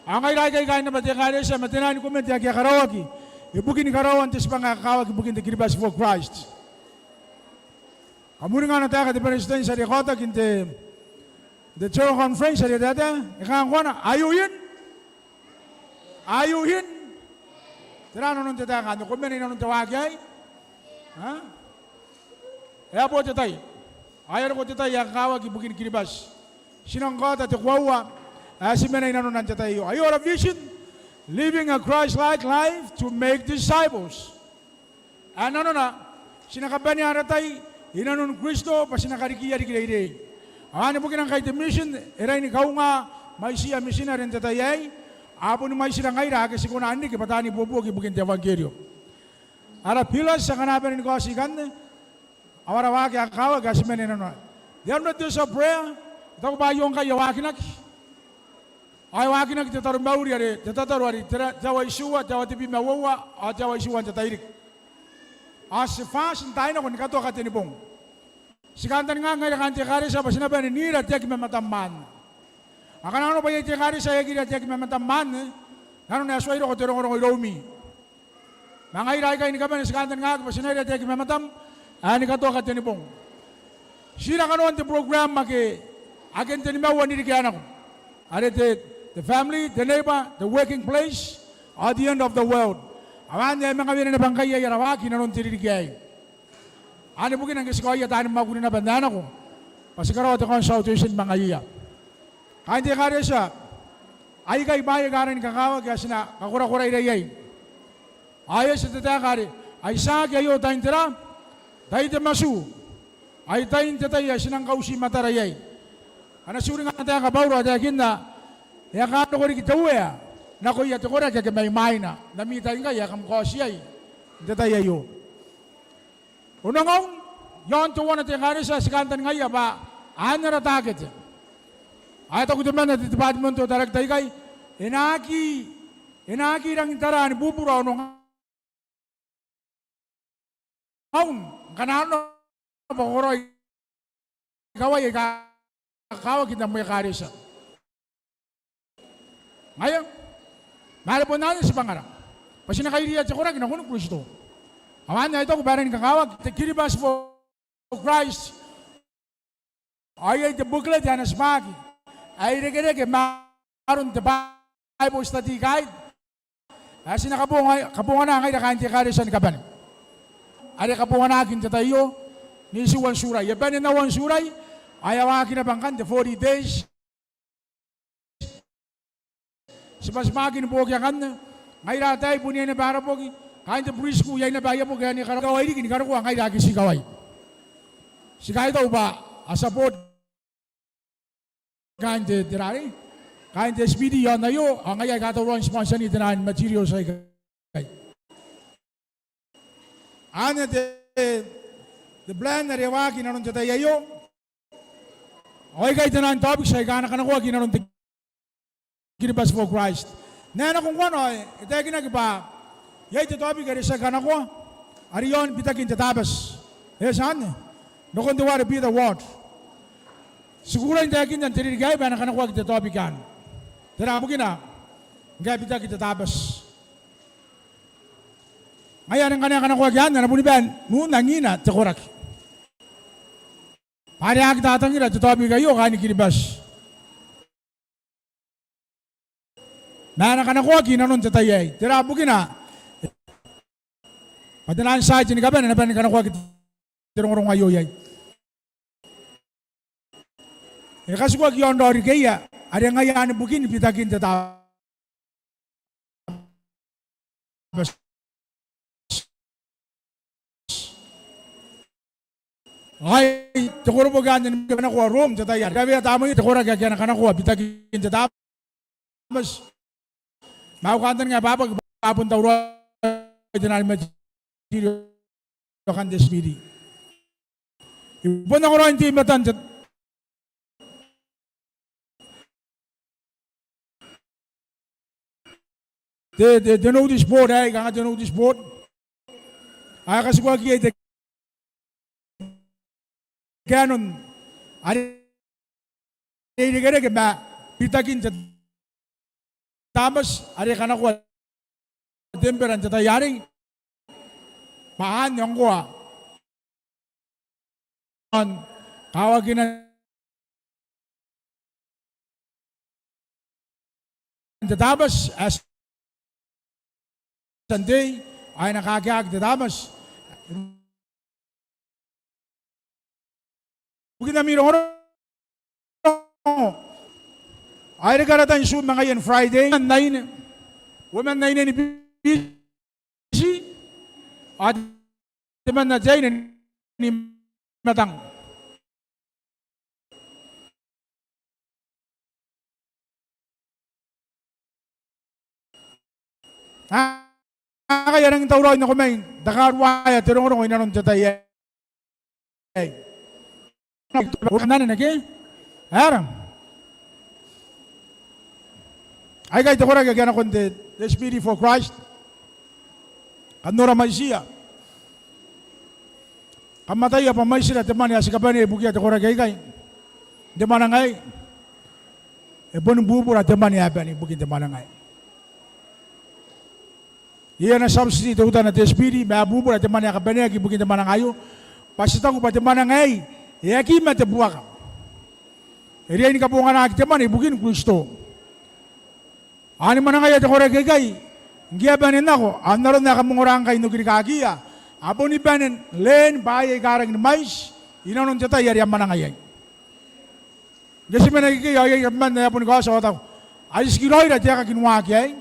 Ao ngaira aikai kaain naba te ekaretia ma te naan komete ake a karaoaki ibukin karaoan te tibwanga ae kakawaki ibukin te Kiribati for Christ. Kam uringa ana taeka te Beretitenti are e kaotaki n te, n te General Conference are e taetae, e kangai ngkoananoa, are you in? Are you in? Tera nanon te taeka anne, ko mena inanon te waaki aei? Ha? E a bo te tai. Ao e a roko te tai ae kakawaki ibukin Kiribati. Ti nang kaota te koaua ae ti mena inanona n te tai aio. Aio ara vision, living a Christ-like life to make disciples. Ae nanona ti na kabanea ara tai inanon Kristo bwa ti na karikiia riki reirei. Ao anne bukina ngkai te mission e rangi ni kaunga mwaitiia mitinare n te tai aei, ao boni mwaitira ngaira ake ti kona n riki bwa taani ibuobuoki ibukin te euangkerio. Ara pillars akana a bane ni kaoti ikanne, ao ara waaki ae kakawaki ae ti mena inanona. The hundred days of prayer, I taku bwa aio ngkai e waakinaki. Ao e waakinaki te taromauri are, te tataro are te ra-, te aoa itiua, te aoa tebwi ma uoua, ao te aoa itiua n te tairiki. Ao ti fast n taai nako ni katoa Katenibong. Ti kantaninga ngaira kaain te ekaretia bwa ti na bane n ira te aki mamatam anne. Akana nanona bwa iai te ekaretia ae aki ira te aki mamatam anne, nanona e tuai roko te rongorongo iroumi. Ma ngaira aikai ni kabane ti kantaningaki bwa ti na ira te aki mamatam ae ni katoa Katenibong. Ti ira kanoan te program ake, ake n te nimaua n ririki ae nako. Are te, the family, the neighbor, the working place, or the end of the world. Ao anne e a manga wene naba ngkai iai ara waaki inanon te ririki aei. Anne bukina ngke ti kaoia taani mwakuri naba n ae nako bwa ti karaoa te consultation ma ngaiia. Kaain te ekaretia, aikai bwaai aika a rangi ni kakawaki ae ti na kakorakoraira iai. Ao e eti te taeka are ai tiaki aio tain tera? Tain te matu. Ai tain te tai ae ti nang kauti matara iai. Ana ti uringa ana taeka Bauro ae taekinna, e a kaan roko riki te Uea nakoia te koraki ake mai mwaina n ami tai ngkai ae kam kaoti iai n te tai aio. Onongaun i aon teuana te ekaretia ae ti kantaningaia bwa anne ara takete. Ao e taku temanna te department director ikai, e na aki, e na aki rangi n tara ni bubura Onongaun ngkana arona bwa ko karaoi ikawai aika kakawaki n am ekaretia. Ngaia, ma are bon anne tibwangara bwa ti na kairiia te koraki nakon Kristo. Ao anne ae I taku bwa e rangi ni kakawaki te Kiribati for Christ. Ao iai te booklet ae na tibwaki ae irekereke ma aron te Bible Study Guide ae ti na kabonga, kabongana ngaira kaain te ekaretia ni kabane, are kabonganaki n te tai aio n itiuan Turai. E bane n aoan Turai ao e a waaki naba ngkanne te forty days. Tibwatibwaki ni buokia ngkanne. Ngaira ataei bon iai naba ara boki. Kaain te preschool iai naba aia boki ae ni karokoa, ikawai riki ni karokoa ngaira ake ti ikawai. Ti kaitau bwa a support kaain te, te rarei, kaain te S P D i aon aio, ao ngaia aika a tauraoi n sponsor-ni taian materials aikai. Anne te, te plan are e waaki inanon te tai aio. Ao aikai taian topics aika a na kanakoaki inanon te Kiribati for Christ. N ae nako ngkoa ao e taekinaki bwa iai te topic are ti a kanakoa, are i aon bitakin te Tabati. E tia anne? Nakon teuare Peter Ward. Ti kukurei n taekinna n te ririki aei bwa e na kanakoaki te topic anne. Tera bukina? Ngke e bitaki te Tabati. Ngaia are ngkana e kanakoaki anne, a na boni bae n un angina te koraki. Bwa are a aki tatangira te topic aio kaaini Kiribati. Ma e na kanakoaki inanon te tai aei. Tera bukina? Bwa taian site ni kabane a na bane ni kanakoaki te rongorongo aio iai. E katikuaki i aon raorikeia, are ngaia anne bukin bitakin te Tabati. Ai te koroboki anne ni kanakoa Rom n te tai are e a tamnei te koraki ake a na kanakoa bitakin te Tabati. Ma au kantaninga ae bwabwaki bwa a bon tauraoi taian material akan te S P D. I bon nako raoi n te I-Matan te, te, te, te notice board aei, kanga te notice board. Ao e katikuaki iai te canon are e irekereke ma bitakin te Tabati are e kanakoa te tempera n te tai arei. Bwa anne ngkoa aon kawakinan te Tabati ae Teuare, ao e na kakeaki te Tabati ibukin ami rongorongo. Ao e reke ara tai n Zoom ma ngaia n Friday, uoman aine, uoman aine ni Biti, ao temanna te aine ni Matang. Ngkai a rangi n tauraoi n nako mai n takaruaea te rongorongo inanon te tai aei. Aera? Aikai te koraki ake a nakon te, te S P D for Christ. Kam nora mwaitiia. Kam ataia bwa mwaitira te mwane ae ti kabanea ibukia te koraki aikai n te mwananga aei. E boni bubura te mwane ae bane ibukin te mwananga aei. Iai ana subsidy teutana te S P D, ma e bubura te mwane ae kabaneaki ibukin te mwananga aio. Bwa ti taku bwa te mwananga aei e aki ma te buaka. E riai ni kabonganaki te mwane ibukin Kristo. Ao ni mwanangaia te koraki aikai, ngke a bane n nako, ao n aron ae kam ongora ngkai n okirikakiia, a boni bane n leen bwaai aika rangi ni mwaiti inanon te tai are a mwananga iai. Ngke ti mena ikekei ao iai temanna ae boni kaotia ao taku, ai tikiraoira te aeka ni waaki aei.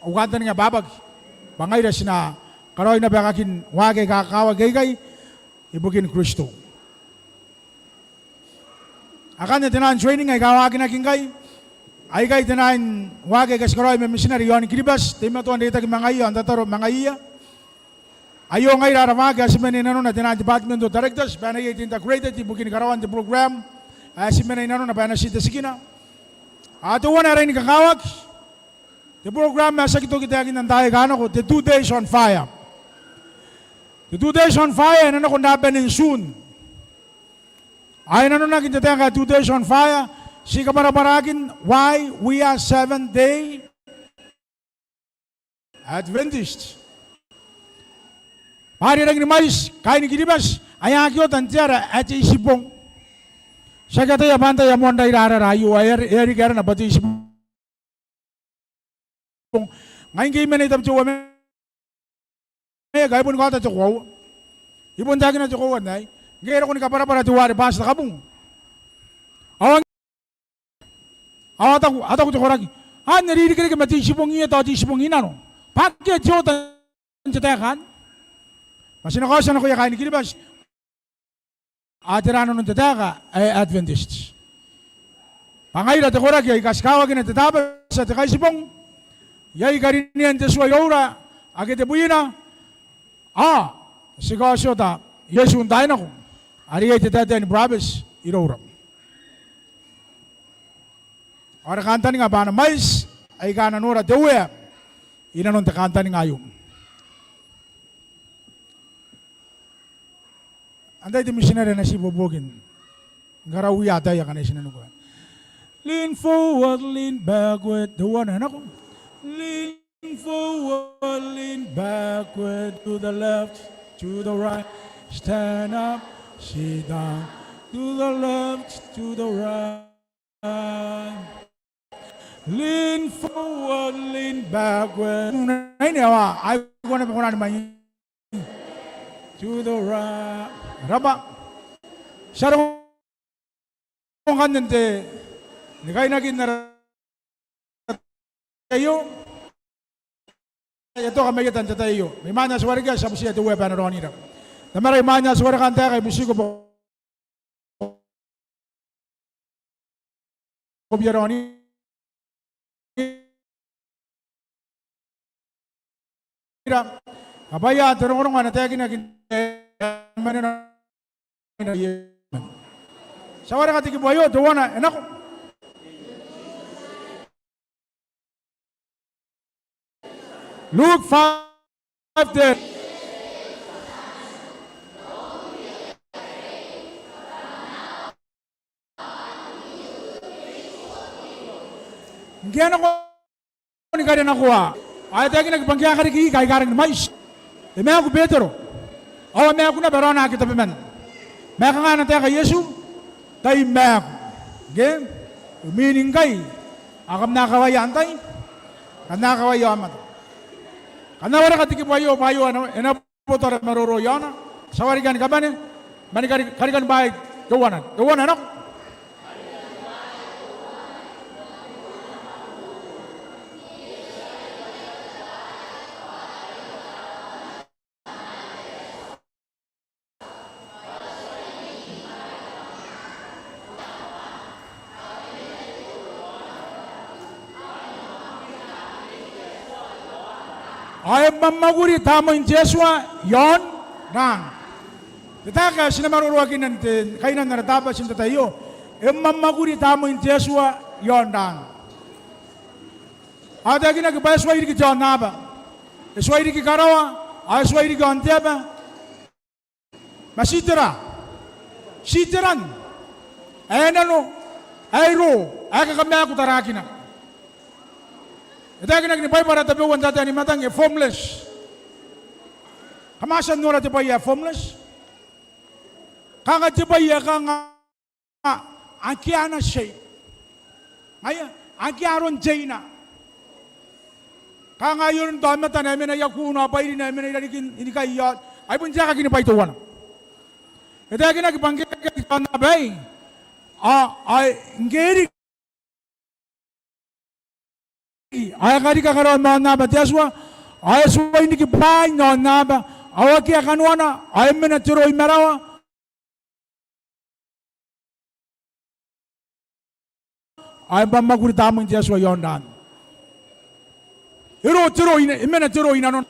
Au kantaninga bwa bwaki. bwa ngaira ti na karaoi naba aekakin waaki aika kakawaki aikai ibukin Kristo. Akanne tenaan training aika waakinaki ngkai, aikai tenaan waaki aika ti karaoi ma mitinare i aon Kiribati, teimatoa n reitaki ma ngaiia ao n tataro ma ngaiia. Aio ngaira ara waaki ae ti mena i nanona, tenaan departmental directors, bwa e na iai te integrated ibukin karaoan te program ae ti mena i nanona bwa e na ti te tikina. Ao teuana ae rangi ni kakawaki, te program ae ti aki toki taekinna n taai aika nako, te Two Days on Fire. Te Two Days on Fire e na nako n rabanen Tun. Ao i nanonaki n te taeka ae Two Days on Fire, ti kabwarabwaraakin why we are Seventh Day Adventist. Bwa are e rangi ni mwaiti kaaini Kiribati ae a aki oota n te ara ae te Itibong. Ti aki ataia bwa antai ae moan raira arara aio, ae e a riki arana bwa te Itibong. Ngai ngke I mena i Tabiteuea Maiaki ao I boni kaota te koaua. I bon taekina te koaua n aei. Ngke e roko ni kabwarabwara teuare Pastor Kabung, ao ao a taku, a taku te koraki, anne e irekereke ma te Itibong i eta ao te Itibong i nano. Bwa akea te oota n te taeka anne. Ma ti na kaotia nakoia kaaini Kiribati, a tera nanon te taeka ae Adventist. Bwa ngaira te koraki aika ti kawakina te Tabati ae te Kaitibong, iai karinean te tua iroura ake tebwina, ao ti kaotiota Iesu n taai nako, are iai te taetae ni burabeti iroura. Ao ara kantaninga bwa ana mwaiti aika a na nora te Uea i nanon te kantaninga aio. Antai te mitinare ae na ti ibuobuoki ni karauia ataei akana ti na nukua? Lean forward, lean backward. Teuana e nako. Lean forward, lean backward, to the left, to the right. Stand up, sit down, to the left, to the right. Lean forward, lean backward. Nune aine awa, ai kona pe kona ni mai. To the right. Raba. Ti a roko ngkanne n te, ni kainaki n ara aio. E toka mai eta n te tai aio. Mai mwain ae ti warekia ti a butiia te Uea bwa e na raonira. Tamara, i mwain ae ti wareka n taeka I butiko bwa ko bia raonira. Kabwaia te rongorongo ae na taekinaki n te, ti a wareka te kibu aio, teuana e nako. Luke five ten. Ngke a nako ni kaira nakoa, ao e taekinaki bwa ngke a kariki ika aika rangi ni mwaiti, e maaku Betero. Ao a maaku naba raona ake tabeman. Ma e kanga ana taeka Iesu? Tai maaku. Ngke? Imwin ngkai ao kam na kawaia antai? Kam na kawaia aomata. Kam na wareka te kibu aio bwa aio e na, e na boto ara maroro i aona. Ti a warekia ni kabane, ma ni kari, karikani bwaai teuana. Teuana e nako. Ao e mwamwakuri tamnein te Atua i aon rang. Te taeka ae ti na maroroakinna n te kainan ara Tabati n te tai aio, e mwamwakuri tamnein te Atua i aon rang. Ao e taekinaki bwa e tuai riki te aonnaba, e tuai riki karawa, ao e tuai riki aon te aba. Ma ti tera? Ti teran ae nano, ae iro, ae kakamaaku tarakina. E taekinaki ni Baibara tabeua n taetae ni matang, e formless. Kam a tia n nora te bwai ae formless? Kanga te bwai ae kanga akea ana shape. Ngaia, akea aron teina. Kanga ai aron te aomata ae mena i akuun ao bwairina ae mena i rarikin inikai ao ai bon te aekaki ni bwai teuana. E taekinaki bwa ngke e riki te aonnaba aei, ao, ao ngke e riki, ao e karika karawa ma aonnaba te Atua, Ao e tuai n riki bwaai n aonnaba, ao akea kanoana, ao e mena te roo i marawa, ao e bwa mwakuri Tamnein te Atua i aon ran. E roo te roo i na-, e mena te roo i nanona.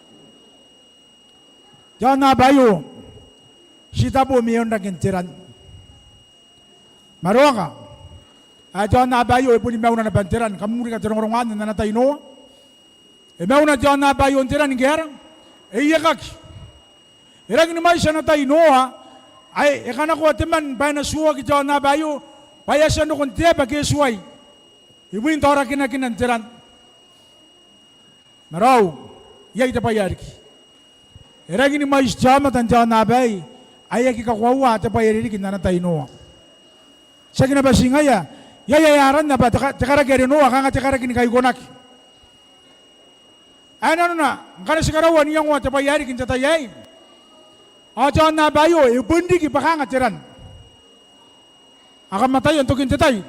Te aonnaba aio, ti tabo mairoun raken te ran. Ma raoka, ae te aonnaba aio e boni mauna naba n te ran, kam rika te rongorongo anne n ana tai Noa. E mauna te aonnaba aio n te ran ngke e aera? E iekaki. E rangi ni mwaiti ana tai Noa, ae e kanakoa temanna bwa e na tuoaki te aonnaba aio, bwa e a tia n roko n te aba ke e tuai. Ibwi n taorakinakina n te ran. Ma raou, iai te bwai ae riki. E rangi ni mwaiti te aomata n te aonnaba aei, ae aki kakoaua te bwai are riki n ana tai Noa. Tiaki naba ti ngaia, iai ae aranna bwa te ka-, te karaki are Noa, kanga te karaki ni kaikonaki. Ae nanona, ngkana ti karaua n iangoa te bwai ae riki n te tai aei, ao te aonnaba aio, e bon riki bwa kanga te ran. Ao kam ataia n tokin te tai.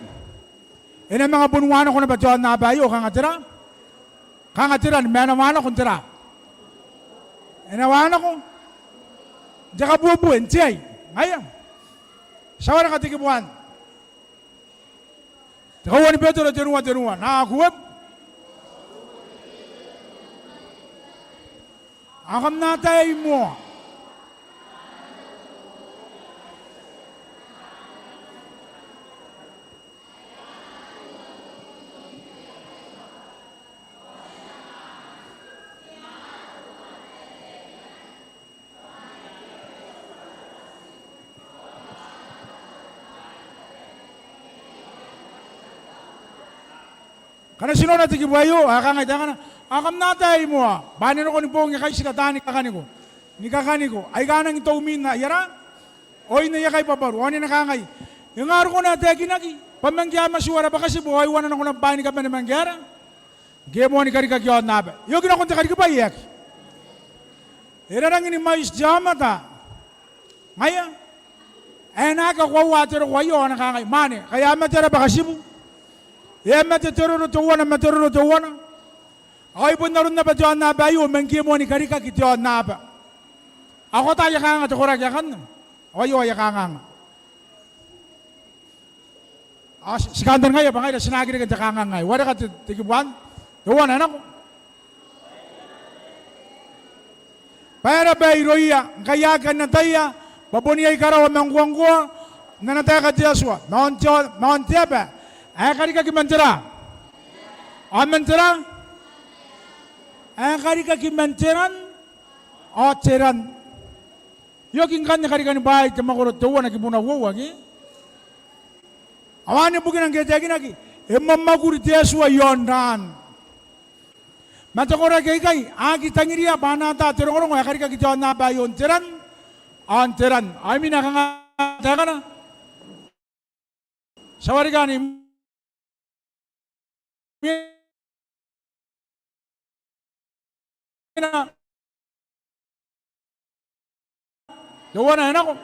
E na manga bon uanako naba te aonnaba aio, kanga te ra-, kanga te ran, ma e na uanako n te ra-, e na uanako n te kabuebue, n te ai. Ngaia. Ti a wareka te kibu anne. Te kauoua ni Betero tenua tenua. Nako. Ao kam na ataei moa. Ngkana ti nora te kibu aio, ao e kangai taekana, ao kam na ataei moa, bwa e na roko ni boong ikai tira taani kakaniko, ni kakaniko aika a nangi toumwin aia ra-, oin aia kaibwabwaru, ao n na kangai, e nga rokona ae taekinaki, bwa man ngke a matu ara bwakatibu, ao e uana nako naba bwaai ni kabane man ngke ara, ngke e moa ni karikaki aonnaba. E oki nakon te karikibwai, e aki. E rangi ni mwaiti te aomata. Ngaia. Ae e na aki kakoaua te roko aio, ao e na kangai, mwaane, ngkai a mate ara bwakatibu, e a mate te roro teuana ma te roro teuana, ao e bon aron naba te aonnaba aio man ngke e moa ni karikaki te aonnaba. Ao ko ata aia kanganga te koraki akanne? Ao aio aia kanganga. Ao ti, ti kantaningaia bwa ngaira ti na aki reke n te kanganga aei. Wareka te, te kibu anne. Teuana e nako. Bwa e raba irouia ngkai a aki kan ataia bwa bon iai karawa ma ngkoangkoa n ana taeka te Atua, ma aon te, ma aon te aba ae karikaki man te ra-, ao man te ra-, ae karikaki man te ran, ao te ran. E oki ngkanne Karikani Bwaai te mwakoro teuana kibuna uoua, ke? Ao anne bukina ngke e taekinaki, e mwamwakuri te Atua i aon ran. Ma te koraki aikai a aki tangiria bwa a na ata te rongorongo ae karikaki te aonnaba aio n te ran, ao n te ran. Ao imwina kanga taekana? Ti a wareka ni imwina. Teuana e nako.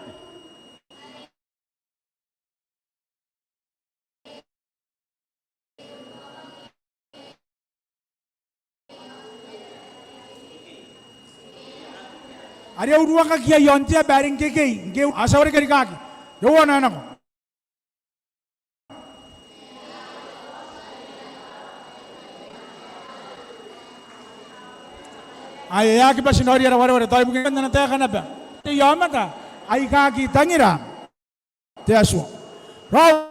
Are uruakaki iai aon te aba are ngkekei, ngke a tia wareka rikaaki. Teuana e nako. Ae e aki bati n raoiroi ara wareware tao ibukin ana taeka naba. Te aomata aika aki tangira te Atua. Raou.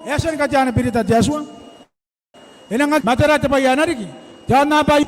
E a tia ni katea ana berita te Atua. E nang aki, ma tera te bwai ae na riki? Te aonnaba aio.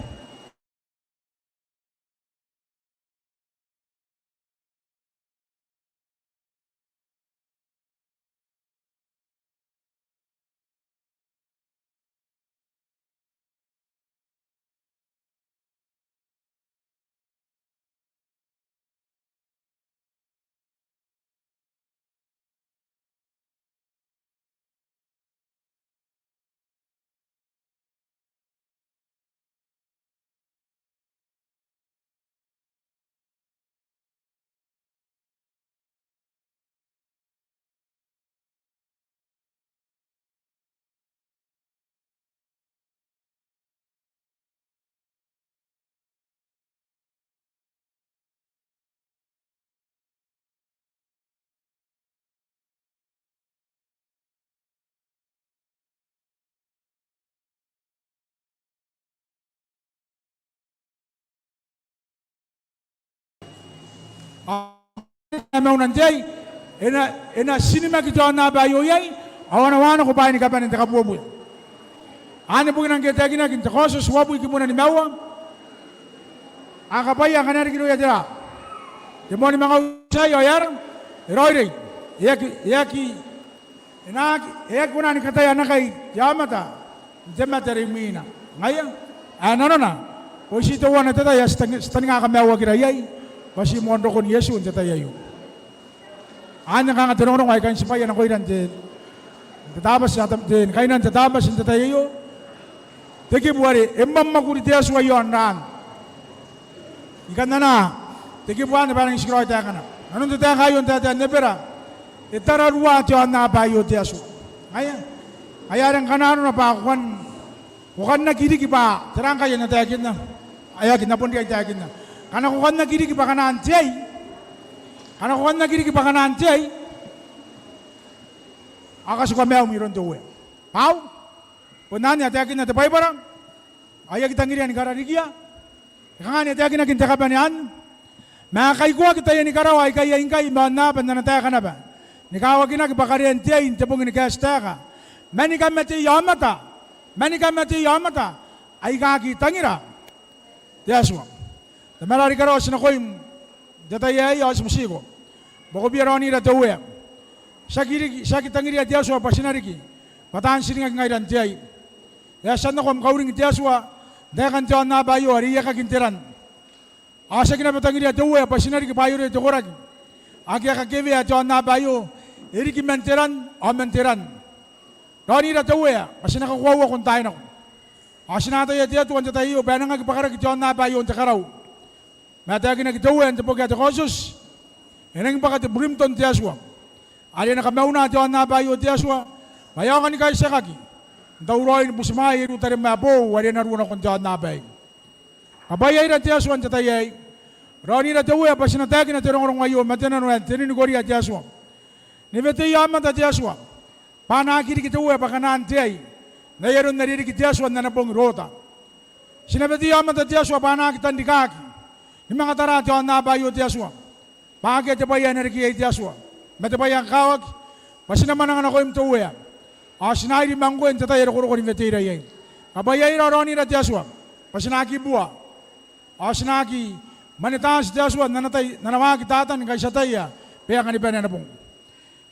Ao e na mauna n te ai, e na, e na tinimaki te aonnaba aio iai, ao a na waanako bwaai ni kabane n te kabuebue. Anne bukina ngke e taekinaki n te Kaotioti uabwi kiibuna nimaua, a kabwaia ngkana e riki irouia tera? Te moan manga uti ao e aera? E raoiroi. E aki, e aki, e na aki, e aki kona ni kataia nakai te aomata n te mate are imwiina. Ngaia ae nanona, bon ti teuana te tai ae ti tang-, ti taninga kamaiuakira iai, bwa ti moan rokon Iesu n te tai aio. Anne kanga te rongorongo ae I kan tibwaia nakoira n te, te Tabati, a tam-, te, kainan te Tabati n te tai aio. Te kibu are e mwamwakuri te Atua i aon raan. I kan anaa te kibu anne bwa e nang tikiraoi taekana. Nanon te taeka aio n taetae n Ebera, e tararua te aonnaba aio te Atua. Ngaia, ngaia are ngkana arona bwa ko kan, ko kan aki riki bwa, tera ngkai ae N na taekinna? Ae aki, N na bon riai n taekinna. Ngkana ko kan aki riki bwa kanaan te ai, ngkana ko kan aki riki bwa kanaan te ai, ao katikua maium iroun te Uea. Bwa bon anne ae taekinna te Baibara, ao I aki tangiria ni kararikia. E kanga anne e taekinaki n te kabanea anne? Ma a kaikoaki taiani karawa aika iai ngkai i maonnaba n ana taeka naba, ni kawakinaki bwa karean te ai n te bong ni kaeti taeka, ma ni kamateia aomata, ma ni kamateia aomata aika aki tangira te Atua. Tamara are i karawa, ti nakoim n te tai aei ao ti butiko bwa ko bia raonira te Uea. Ti aki riki, ti aki tangiria te Atua bwa ti na riki bwa taan tiringaki ngaira n te ai. E a tia n nako am kauring te Atua n taekan te aonnaba aio are iakaki n te ran. Ao ti aki naba tangiria te Uea bwa ti na riki bwa aio are te koraki ake a kakewea te aonnaba aio, e riki man te ran ao man te ran. Raonira te Uea bwa ti na kakoauako n taai nako. Ao ti na ataia te Atua n te tai aio bwa e nang aki bwakaraki te aonnaba aio n te karau. Ma e taekinaki te Uea n te boki ae te Kaotioti, e nangi bwaka te burimton te Atua, are e na kamauna te aonnaba aio te Atua, bwa e aonga ni kaitiakaki n tauraoi ni butimwaea iroun tarim ae boou are e na ruo nakon te aonnaba aei. Kabwaiaira te Atua n te tai aei. Raonira te Uea bwa ti na taekina te rongorongo aio ma te nano ae te ninikoria te Atua. Ni weteia aomata te Atua bwa a na aki riki te Uea bwa kanaan te ai, n ai aron are e riki te Atua n ana bong iroum. Ti na weteia aomata te Atua bwa a na aki tanrikaaki ni manga tara te aonnaba aio te Atua, bwa akea te bwai ae na reke iai te Atua, ma te bwai ae kakawaki bwa ti na mwananga nakoim te Uea. Ao ti na airi ma ngkoe n te tai are ko roko ni weteira iai. Kabwaiaira ao raonira te Atua bwa ti na aki bua, ao ti na aki mwanetaati te Atua n ana tai, n ana waaki Tatan ngkai ti ataia bwa e anganibane ana bong.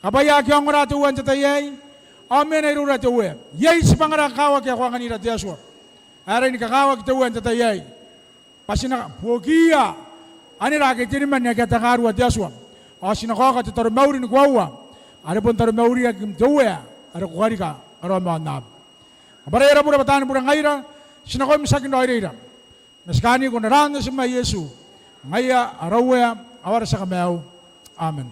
Kabwaia ake a ongora te Uea n te tai aei, ao mena iroura te Uea. Iai tibwangara kakawaki ae ko anganira te Atua ae e riai ni kakawaki te Uea n te tai aei, bwa ti na buokiia anera ake teniman ake a takarua te Atua, ao ti na kaoka te taromauri ni koaua are bon taromauriakim te Uea are ko karika ara maonnaba. Kabwarai ara bure bwa taani bure ngaira, ti nakoim tiaki n raoiroira. Ma ti kaaniko n aran Natim ae Iesu, ngaia ara Uea ao ara tia Kamaiu. Amen.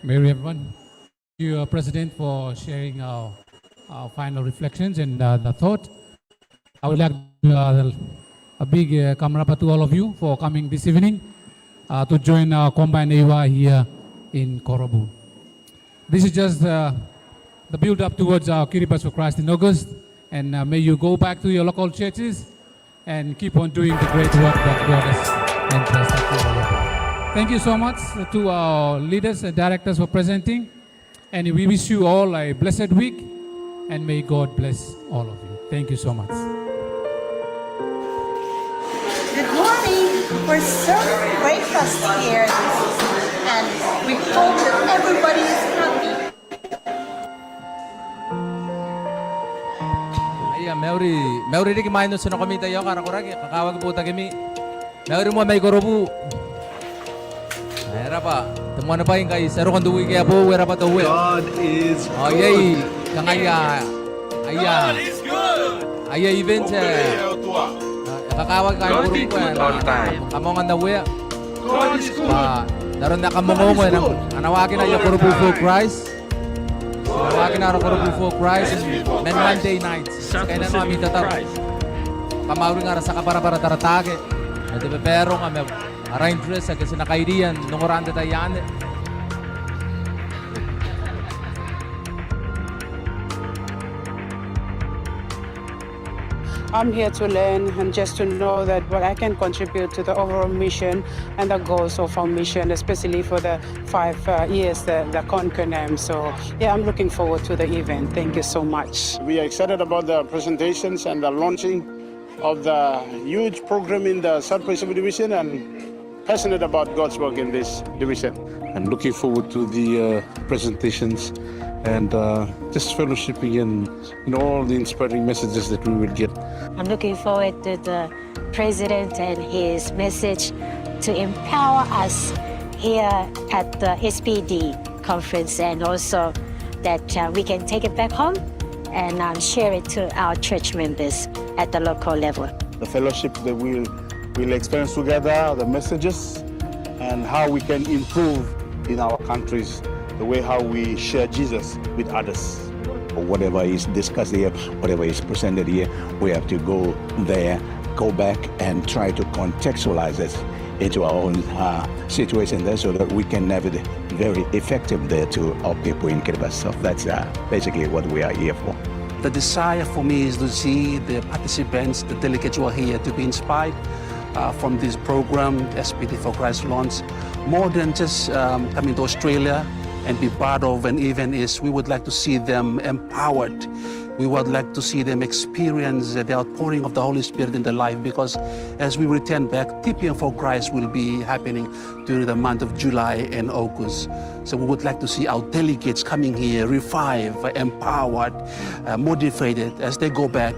Merry everyone. Thank you, uh, President, for sharing our, our final reflections and, uh, the thought. I would like to, uh, a big, uh, kamaraba to all of you for coming this evening, uh, to join our combined A Y here in Korobu. This is just, uh, the build-up towards our Kiribati for Christ in August, and, uh, may you go back to your local churches and keep on doing the great work that God has entrusted to you. Thank you so much to our leaders and directors for presenting, and we wish you all a blessed week, and may God bless all of you. Thank you so much. Good morning. We're serving breakfast here, and we hope that everybody is happy. Aia, mauri, mauri riki imwain otinako ikai ao ara koraki, kakawaki boutakimi. Mauri moa mai Korobu. E rabwa te moan bwai ngkai ti a roko n te wiki ae boou, e rabwa te Uea. Ao iai kanga aia, aia, aia event ae e kakawaki kaain Korobu ae na kamoanga n te Uea. Bwa n aron ae kam ongoongo e nang, a na waakina aia Korobu for Christ. A na waakina ara Korobu for Christ man Monday night. Ti kainnanoa ami tataro. Kam a uringa ara tia kabwarabwara Taratake, ma te babaronga ma ara interest ake ti na kairiia n ongora n te tai anne. I'm here to learn and just to know that what I can contribute to the overall mission and the goals of our mission, especially for the five uh, years the, the CONCONEM. So, yeah, I'm looking forward to the event. Thank you so much. We are excited about the presentations and the launching of the huge program in the South Pacific Division and passionate about God's work in this division. I'm looking forward to the uh, presentations and uh, just fellowshipping and, and all the inspiring messages that we will get. I'm looking forward to the President and his message to empower us here at the S P D conference, and also that uh, we can take it back home and um, share it to our church members at the local level. The fellowship that we'll, we'll experience together, the messages, and how we can improve in our countries the way how we share Jesus with others. Whatever is discussed here, whatever is presented here, we have to go there, go back and try to contextualize it into our own uh, situation there so that we can have it very effective there to our people in Kiribati. So that's uh, basically what we are here for. The desire for me is to see the participants, the delegates who are here, to be inspired uh, from this program, S P D for Christ launch. More than just um, coming to Australia and be part of an event is we would like to see them empowered. We would like to see them experience the outpouring of the Holy Spirit in their life, because as we return back, T P M for Christ will be happening during the month of July and August. So we would like to see our delegates coming here revived, empowered, uh, motivated as they go back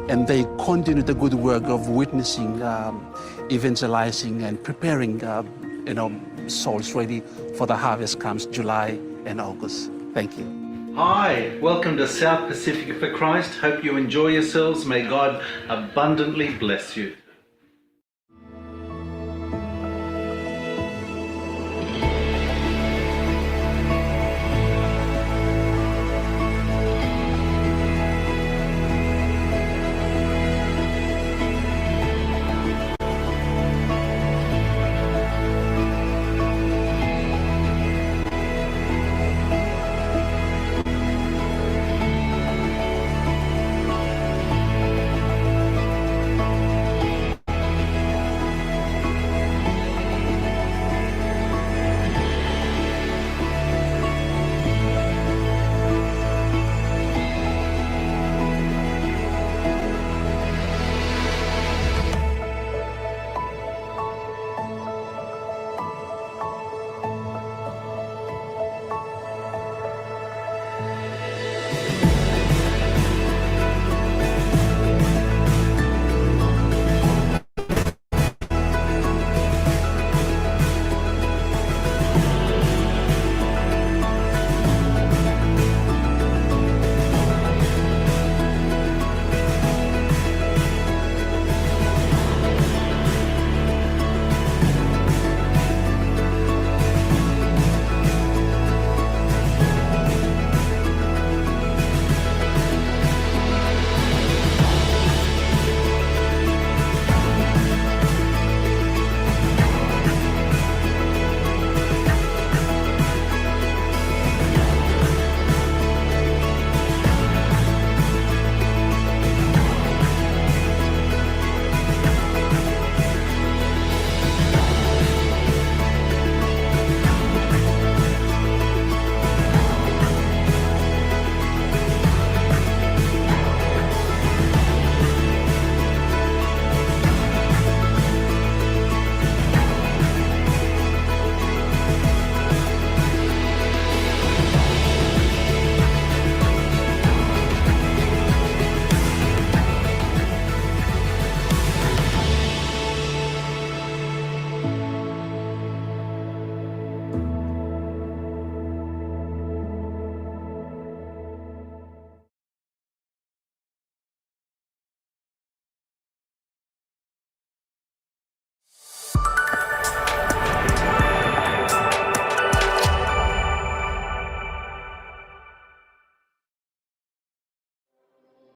and they continue the good work of witnessing, um, evangelizing and preparing uh, you know, souls ready for the harvest comes July and August. Thank you. Hi, welcome to South Pacific for Christ. Hope you enjoy yourselves. May God abundantly bless you.